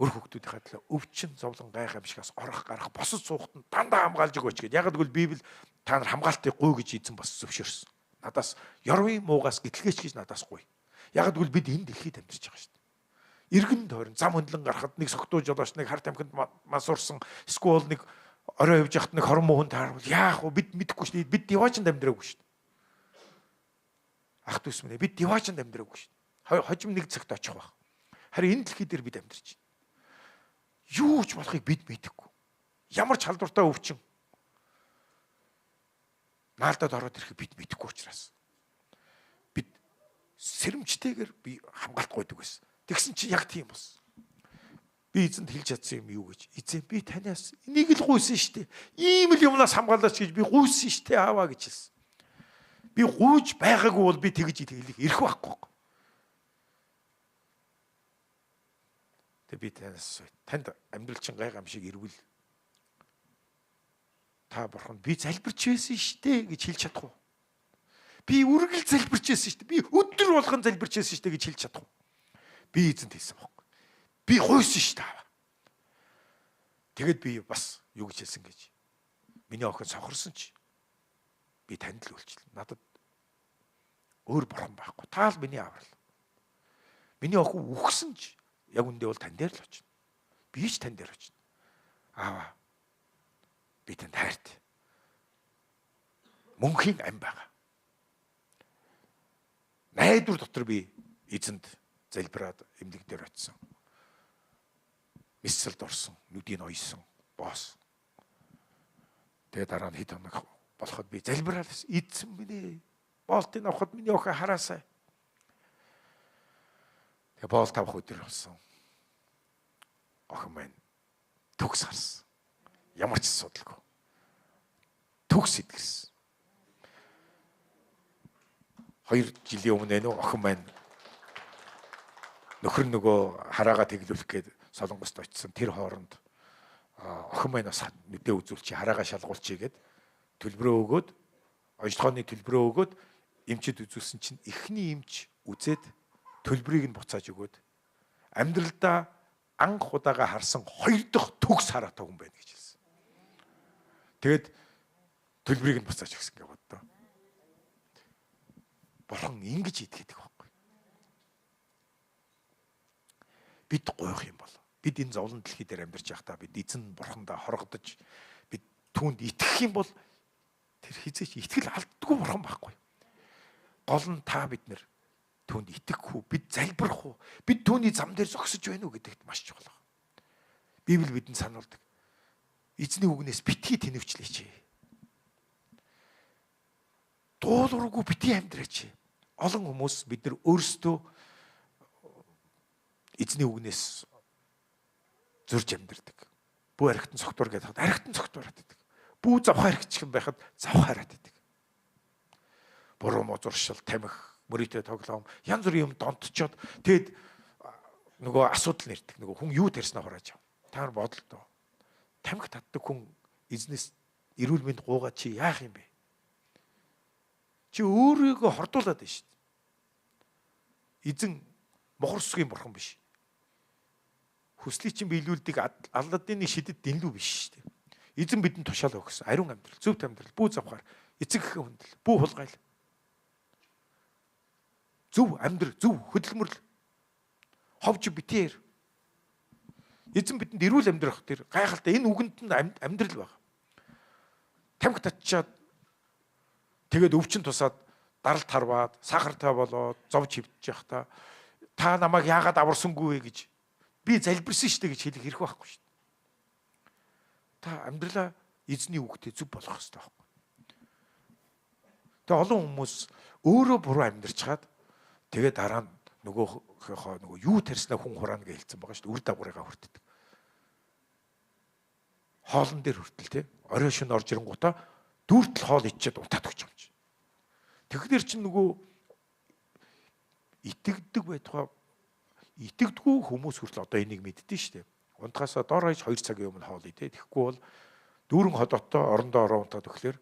A: Өр хүүхдүүдийнхээ төлөө өвчин зовлон гайхамшигаас орох гарах босож суухад нь дандаа хамгаалж өгөөч гэд. Яг гэвэл Библи та нар хамгаалтыг гуй гэж эзэн бас зөвшөөрсөн. Надаас ёрвын муугаас гэтлгээч гэж надаас гуй. Яг гэвэл бид энэ дэлхийд амьдарч байгаа шүү дээ. Иргэн тойрон зам хөндлөн гарахад нэг согтуу жолооч нэг хар тамхинд мансуурсан эсвэл нэг орой явж байхад нэг хорон муу хүн таарвал яах вэ? Бид мэдэхгүй шүү дээ. Бид диваачнд амьдраагүй шүү дээ. Ах дүүс минь бид диваачнд амьдраагүй шүү дээ. Хожим нэг цагт очих байх. Харин энэ дэлхий дээр бид амьдарч байна. Юу ч болохыг бид мэдэхгүй. Ямар ч халдвартай өвчин наалдаад ороод ирэхийг бид мэдэхгүй учраас бид сэрэмжтэйгээр би хамгаалт гуйдаг байсан. Тэгсэн чинь яг тийм болсон. Би эзэнд хэлж чадсан юм юу гэж. Эзэн би танаас энийг л гуйсан шүү дээ. Ийм л юмнаас хамгаалаач гэж би гуйсан шүү дээ ааваа гэж хэлсэн. Би гуйж байгаагүй бол би тэгж хэлэх эрх байхгүй. Тэгээ би танаас танд амьдрал чинь гайхамшиг ирвэл та бурхан би залбирч байсан шүү дээ гэж хэлж чадах уу? Би үргэлж залбирч байсан шүү дээ. Би өдөр болгон залбирч байсан шүү дээ гэж хэлж чадах уу? Би эзэнт хэлсэн байхгүй. Би гуйсан шүү дээ. Тэгэд би бас юу гэж хэлсэн гэж. Миний охин сохорсон чи би танд л үйлчлэн. Надад өөр бурхан байхгүй. Та л миний аврал. Миний охин үхсэн чи яг үндэ бол тань дээр л очино. Би ч тань дээр очино. Аава. Би танд хайртай. Мөнхийн ам байгаа. Найдвар дотор би эзэнд залбираад эмнэлэг дээр очисон. Миссэлд орсон, нүдийг оёсон, боос. Тэгээ дараа нь хэд хоног болоход би залбираал эзэн минь ээ. Боолтыг авахд миний охин хараасай. Тэгээ боолт авах өдөр болсон. Охин маань төгс харсан. Ямар ч асуудалгүй. Төгс идгэрсэн. 2 жилийн өмнө нөө охин маань нөхөр нөгөө хараагаа тэглүүлэх гээд Солонгост очисон. Тэр хооронд охин маань бас нүдээ үзүүлчих, хараагаа шалгуулчих гээд төлбөрөө өгөөд, онцлогооны төлбөрөө өгөөд эмчэд үзүүлсэн чинь эхний эмч үзээд төлбөрийг нь буцааж өгөөд амьдралдаа анх удаага харсан 2 дахь төгс хараатай хүн байна гэж хэлсэн. Тэгээд төлбөрийг нь буцааж өгсөн гэж боддоо. Бурхан ингэж итгэдэг байхгүй. Бид гуйх юм бол бид энэ зовлон дэлхий дээр амьдарч байхдаа бид эзэн бурхандаа хорогдож бид түүнд итгэх юм бол тэр хизээч итгэл алддаггүй бурхан байхгүй. Гол нь та бид нэр түүнд итгэх үү, бид залбирах уу, бид түүний зам дээр зогсож байна уу гэдэгт маш чухал байна. Библи бидэнд сануулдаг. Эзний үгнээс битгий тэнэвчлээч. Дуулуургүй битгий амьдраач. Олон хүмүүс бид нар өөрсдөө эзний үгнээс зөрж амьдардаг. Бүү архитан цогтуур гэдэг архитан цогтуураад байдаг. Бүү завхаа архичих юм байхад завхаа хараад байдаг. Буруу муу зуршил, тамхи, мөрийтэй тоглоом, янз бүрийн юм донтчоод тэгэд нөгөө асуудал нэрдэг. Нөгөө хүн юу тарьснаа хурааж ав. Та нар бодлоо. Тамхи татдаг хүн эзнээс эрүүл мэнд гуугаа чи яах юм бэ? Чи өөрийгөө хордуулад байна шүү дээ. Эзэн мохор сүсгийн бурхан биш. Хүслийг чинь биелүүлдэг Алладины шидэд дэнлүү биш шүү дээ. Эзэн бидэнд тушаал өгсөн. Ариун амьдрал, зөвхт амьдрал, бүү завхаар, эцэг эхэн хүндэл, бүү хулгайл. Зөв амьдрал, зөв хөдөлмөрлөл. Ховж битээр. Эзэн бидэнд эрүүл амьдрах тэр гайхалтай энэ үгэнд нь амьдрал байна. Тамхи татчаад тэгээд өвчин тусаад даралт харваад, сахартай болоод зовж хөвдөж явах та намайг яагаад аварсангүй вэ гэж би залбирсан шүү дээ гэж хэлэх хэрэг байхгүй шүү дээ. Та амьдралаа эзний үгтэй зөв болгох хэрэгтэй байхгүй. Тэгээ олон хүмүүс өөрөө буруу амьдрчаад тэгээ дараа нь нөгөөхөө нөгөө юу тарьснаа хүн хураана гэж хэлсэн байгаа шүү дээ. Үр дагаврыгаа хүртдэг. Хоолн дээр хүртэл тий. Орой шөнө орж ирэнгуутаа дүүртэл хоол ичээд унтаад өгч юм чи. Тэгэхээр чинь нөгөө итгэдэг байтугай итгэдэггүй хүмүүс хүртэл одоо энийг мэддэн шүү дээ. Унтахаасаа дор хаяж 2 цагийн өмнө хоол идэ. Тэгэхгүй бол дүүрэн ходооттой орондоо ороо унтаад өгөхлөөр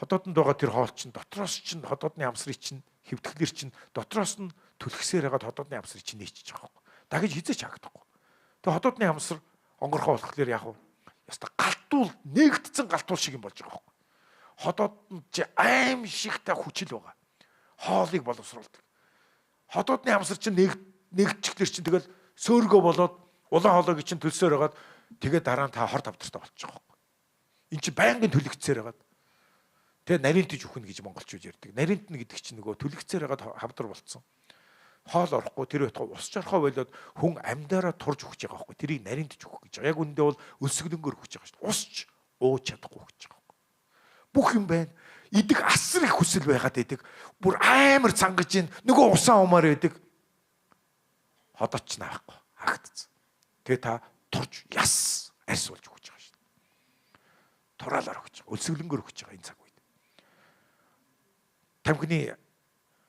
A: ходоодонд байгаа тэр хоол чинь дотроос чинь ходоодны амсрыг чинь хэвтгэлэр чинь дотроос нь түлхсээр хагаад ходоодны амсрыг чинь нээчихэж байгаа байхгүй. Дагаж хизээч хаагдахгүй. Тэгээ ходоодны амсар онгорхоо болохоор яг уу яста галтуул нээгдсэн галтуул шиг юм болж байгаа байхгүй. Ходоодонд чи аим шигтэй хүчил байгаа. Хоолыг боловсруулдаг. Ходоодны амсар чинь нэгдчихлэр чинь тэгэл сөөргөө болоод улаан хоолойг чинь төлсөөр хагаад тэгээ дараа нь та хор тавдартай болчих жоох. Эн чинь байнгын төлөгдсөөр хагаад тэгээ нарийнтж үхнэ гэж монголчууд ярьдаг. Нарийнтна гэдэг чинь нөгөө төлөгдсөөр хагаад хавдар болцсон. Хоол орохгүй тэр байтугай ус чорхоо болоод хүн амьдаараа турж өгч байгаа байхгүй. Тэрийг нарийнтж өгөх гэж байгаа. Яг үүндээ бол өлсгөлөнгөөр өгч байгаа шүү дээ. Усч ууж чадахгүй өгч байгаа байхгүй. Бүх юм байна. Идэх асар их хүсэл байгаад идэг. Бүр амар цангаж ин нөгөө усаа умаар байдаг. Ходооч наахгүй хаагдцсан. Тэгээ та турж яс арьс болж өгч байгаа шүү дээ. Тураалаар өгч байгаа. Өлсгөлөнгөөр өгч байгаа энэ цаг үед. Тамхины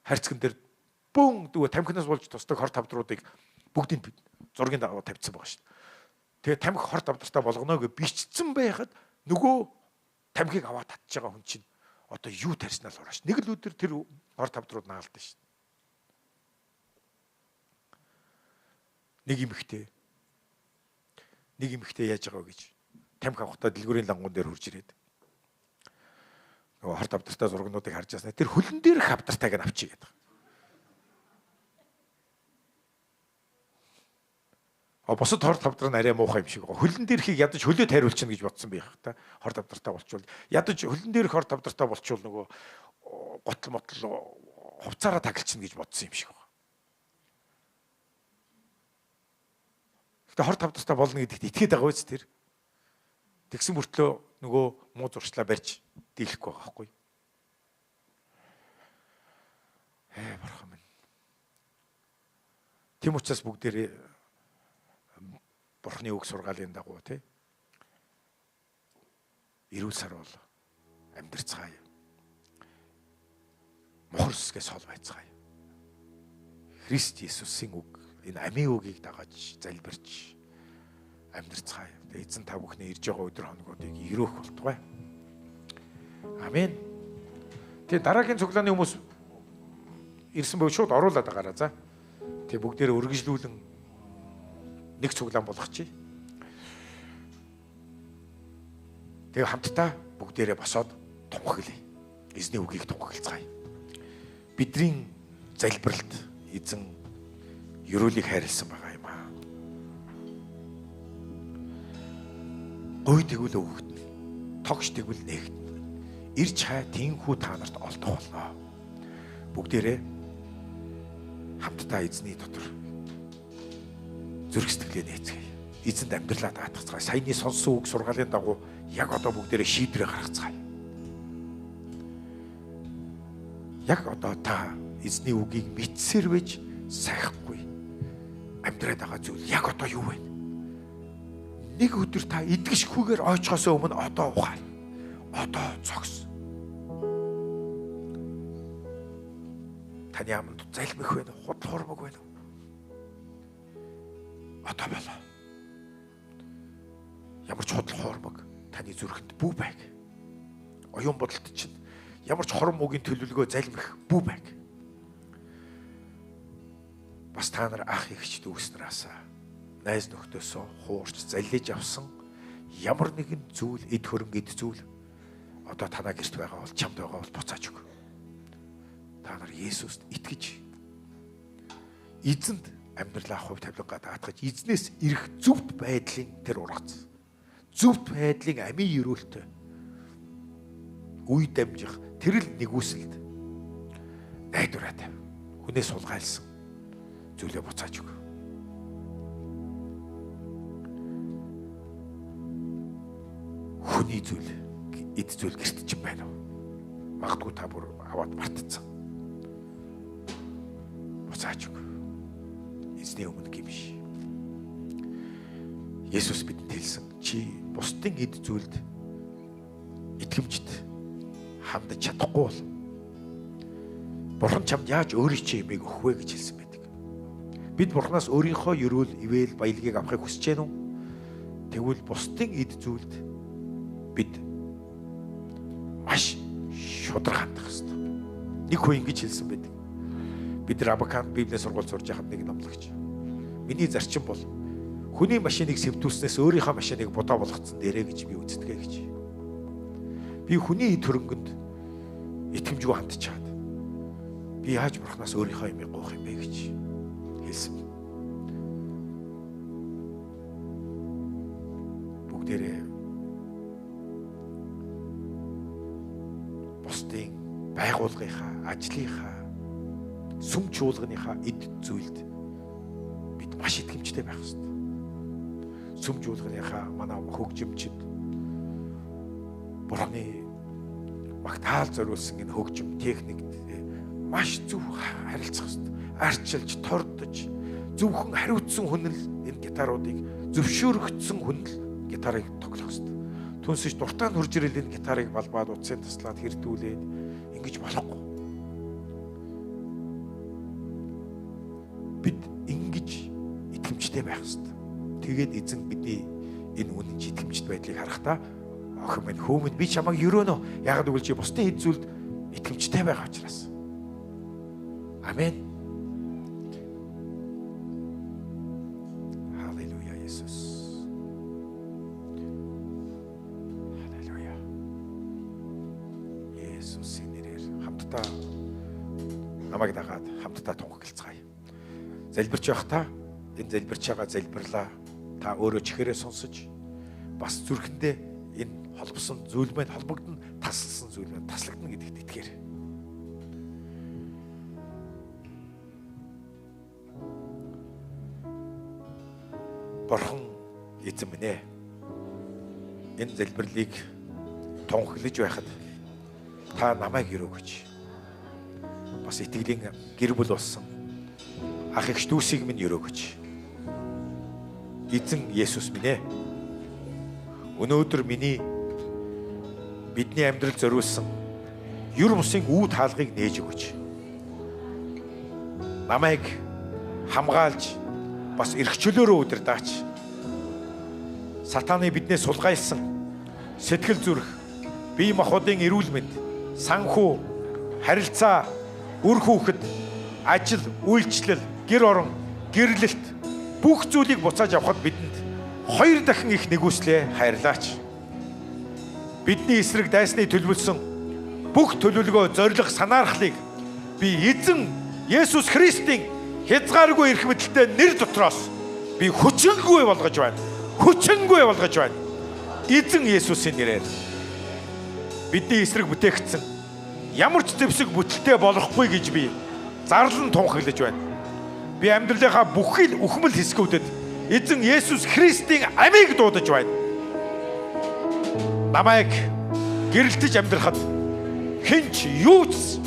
A: хайрцаган дээр бөөн дүү тамхинаас болж тусдаг хор тавдруудыг бүгдийг зургийн дагуу тавьчихсан байгаа шүү дээ. Тэгээ тамхи хор тавдартай болгоно гэж бичсэн байхад нөгөө тамхиг аваад татж байгаа хүн чинь одоо юу тарьснаа л хурааш. Нэг л өдөр тэр хор тавдрууд наалдана шүү дээ. Нэг эмэгтэй яаж байгаа вэ гэж тамхи авахдаа дэлгүүрийн лангуун дээр хурж ирээд нөгөө хор тавдартай зургнуудыг харж ясна. Тэр хөлн дээрх хавдартайг нь авчий гэдэг. А бусад хор тавдар нь арай муухай юм шиг байгаа. Хөлн дээрхийг ядаж хөлөө тайруулчихна гэж бодсон байх та. Хор тавдартай болчвол ядаж хөлн дээрх хор тавдартай болчвол нөгөө готл мотл хувцаараа таглчихна гэж бодсон юм шиг байгаа. Гэтэ 25 настай болно гэдэгт итгээд байгаа үст тэр. Тэгсэн мөртлөө нөгөө муу зуршлаа барьж дийлэхгүй байгаа байхгүй. Бурхан минь. Тийм учраас бүгдээрээ Бурханы үг сургаалын дагуу тий эрүүл саруул амьдарцгаая. Мухар сүсгээ сол байцгаая. Христ Есүсийн үг энэ амийн үгийг дагаж залбирч амьдарцгаая. Тэгээ эзэн та бүхний ирж байгаа өдөр хоногуудыг өрөөх болтугай. Амен. Тэгээ дараагийн цуглааны хүмүүс ирсэн бөгөөд шууд оруулаад байгаараа за. Тэгээ бүгдээрээ өргөжлүүлэн нэг цуглаан болгочих. Тэгээ хамтдаа бүгдээрээ босоод тунхаглая. Эзний үгийг тунхаглацгаая. Бидний залбиралд эзэн ерөөлийг хайрлсан байгаа юм аа. Гуй тэгвэл өгөгдөнө. Тогш тэгвэл нээгдэнэ. Ирж хай тэнхүү та нарт олдох болно. Бүгдээрээ хамтдаа эзний дотор зүрх сэтгэлээ нээцгээе. Эзэнд амьдралаа даатгацгаая. Саяны сонссон үг сургаалын дагуу яг одоо бүгдээрээ шийдвэрээ гаргацгаая. Яг одоо та эзний үгийг мэдсээр байж сахихгүй амьдраад байгаа зүйл яг одоо юу вэ? Нэг өдөр та идэгшгүйгээр ойчхоос өмнө одоо ухаар. Одоо зогс. Таны аманд залбих байна уу? Худал хурмаг байна уу? Одоо болоо. Ямар ч худал хуурмаг таны зүрхэнд бүү байг. Оюун бодолд чинь ямар ч хором муугийн төлөвлөгөө залбих бүү байг. Бас та нар ах эгч дүүс нараасаа найз нөхдөөсөө хуурч заллиж авсан ямар нэгэн зүйл эд хөрөнгө эд зүйл одоо танаа гэрт байгаа бол чамд байгаа бол буцааж өг. Та нар Есүст итгэж эзэнд амьдралаа хувь тавилангаа даатгаж эзнээс ирэх зөвхт байдлын тэр ургац. Зөвхт байдлын амийн ерөөлтөй үе дамжих тэр л нэгүсэлд найдвараа тавь. Хүнээс сулгайлсан зүйлээ буцааж өг. Хүний зүйл эд зүйл гэрт чинь байна уу? Магадгүй та бүр аваад мартцсан. Буцааж өг. Эзний өмнө гимш. Есүс бидэнд хэлсэн: чи бусдын эд зүйлд итгэмжт хандаж чадахгүй бол Бурхан чамд яаж өөрийн чинь юмыг өгөх вэ гэж хэлсэн байдаг. Бид Бурханаас өөрийнхөө ерөөл, ивэл, баялагийг авахыг хүсэж байна уу? Тэгвэл бусдын эд зүйлд бид маш шударга хандах ёстой. Нэг хүн ингэж хэлсэн байдаг. Бид нар Абаканд Библийн сургууль сурж байхад нэг номлогч. Миний зарчим бол хүний машиныг сэвтүүлснээс өөрийнхөө машиныг будаа болгоцсон дээрээ гэж би үздэг гэж. Би хүний эд хөрөнгөнд итгэмжгүй хандчаад би яаж Бурханаас өөрийнхөө юмыг гуйх юм бэ гэж хэлсэн. Бүгдээрээ бусдын байгууллагынхаа, ажлынхаа, сүм чуулганыхаа эд зүйлд бид маш итгэмжтэй байх ёстой. Сүм чуулганыхаа манай хөгжимчд Бурханы магтаал зориулсан энэ хөгжим техникт маш зөв харилцах ёстой. Арчилж, тордож, зөвхөн хариуцсан хүн л энэ гитаруудыг зөвшөөрөгдсөн хүн л гитарыг тоглох ёстой. Түүнээс ч дуртай нь хурж ирэл энэ гитарыг балбаад утсын таслаад хэрдүүлээд ингэж болохгүй. Бид ингэж итгэмжтэй байх ёстой. Тэгээд эзэн бидний энэ үнэн итгэмжтэй байдлыг харахтаа охин минь, хүү минь би чамайг өрөөнө. Яагаад гэвэл чи бусдын эд зүйлд итгэмжтэй байгаа учраас. Амен. Халелуя Есүс. Халелуя. Есүсийн нэрээр хамтдаа намайг дагаад хамтдаа тунхаглацгаая. Залбирч байхдаа энэ залбирч байгаа залбирлаа та өөрөө чихээрээ сонсож бас зүрхэндээ энэ холбосон зүйл маань холбогдно, тасласан зүйл маань таслагдана гэдэгт итгээрэй. Бурхан эзэн минь ээ. Энэ залбирлыг тунхаглаж байхад та намайг өрөөгөөч. Бас итгэлийн гэр бүл болсон ах эгч дүүсийг минь өрөөгөөч. Эзэн Есүс минь ээ. Өнөөдөр миний бидний амьдрал зориулсан ер бусын үе таалгыг нээж өгөөч. Намайг хамгаалж бас эрх чөлөөрөө удирдаач. Сатаны биднээс сулгайлсан сэтгэл зүрх, бие махбодын эрүүл мэнд, санхүү, харилцаа, үр хүүхэд, ажил, үйлчлэл, гэр орон, гэрлэлт бүх зүйлийг буцааж авахад бидэнд хоёр дахин их нэгүслээ хайрлаач. Бидний эсрэг дайсны төлөвлөсөн бүх төлөвлөгөө, зорилго, санаархлыг би эзэн Есүс Христийн хязгааргүй эрх мэдэлтэй нэр дотроос би хүчингүй болгож байна. Хүчингүй болгож байна. Эзэн Есүсийн нэрээр бидний эсрэг бүтээгдсэн ямар ч зэвсэг бүтэлтэй болохгүй гэж би зарлан тунхаглаж байна. Би амьдралынхаа бүхий л үхмэл хэсгүүдэд эзэн Есүс Христийн амийг дуудаж байна. Намайг гэрэлтэж амьдрахад хэн ч юу ч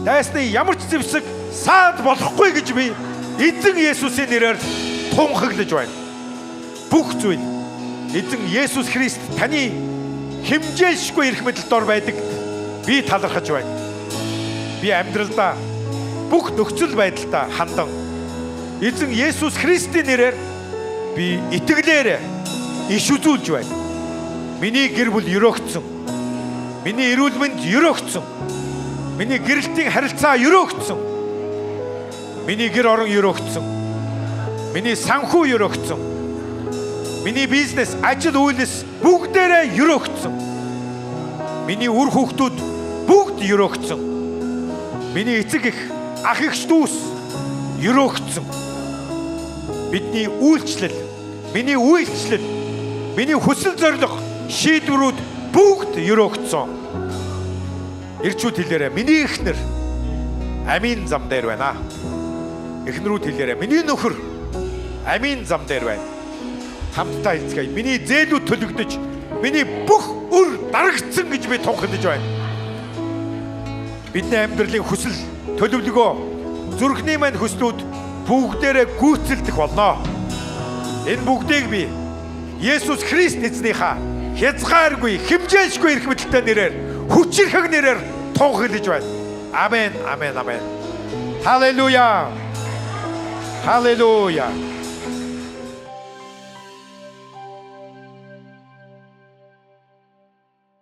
A: дайсны ямар ч зэвсэг саад болохгүй гэж би эзэн Есүсийн нэрээр тунхаглаж байна. Бүх зүйл эзэн Есүс Христ таны хэмжээлшгүй эрх мэдэл дор байдагт би талархаж байна. Би амьдралдаа бүх нөхцөл байдалдаа хандан эзэн Есүс Христийн нэрээр би итгэлээр иш үзүүлж байна. Миний гэр бүл өрөөгдсөн. Миний эрүүл мэнд өрөөгдсөн. Миний гэрэлтийн харилцаа өрөөгдсөн. Миний гэр орон өрөөгдсөн. Миний санхүү өрөөгдсөн. Миний бизнес, ажил үйлс бүгдээрээ өрөөгдсөн. Миний үр хүүхдүүд бүгд өрөөгдсөн. Миний эцэг эх, ах эгч дүүс өрөөгдсөн. Бидний үйлчлэл, миний үйлчлэл, миний хүсэл зорилго, шийдвэрүүд бүгд өрөөгдсөн. Ирчүүд хэлээрэй, миний эхнэр амийн зам дээр байна. Эхнэрүүд хэлээрэй, миний нөхөр амийн зам дээр байна. Хамтдаа хэлцгээе. Миний зээлүүд төлөгдөж, миний бүх үр дарагдсан гэж би тунхаглаж байна. Бидний амьдралын хүсэл, төлөвлөгөө, зүрхний маань хүслүүд бүгдээрээ гүйцэлдэх болно. Энэ бүгдийг би Есүс Христ эзнийхээ хязгааргүй, хэмжээлшгүй эрх мэдэлтэй нэрээр, хүчирхэг нэрээр тунхаглаж байна. Амен, амен, амен. Халелуя. Халелуя.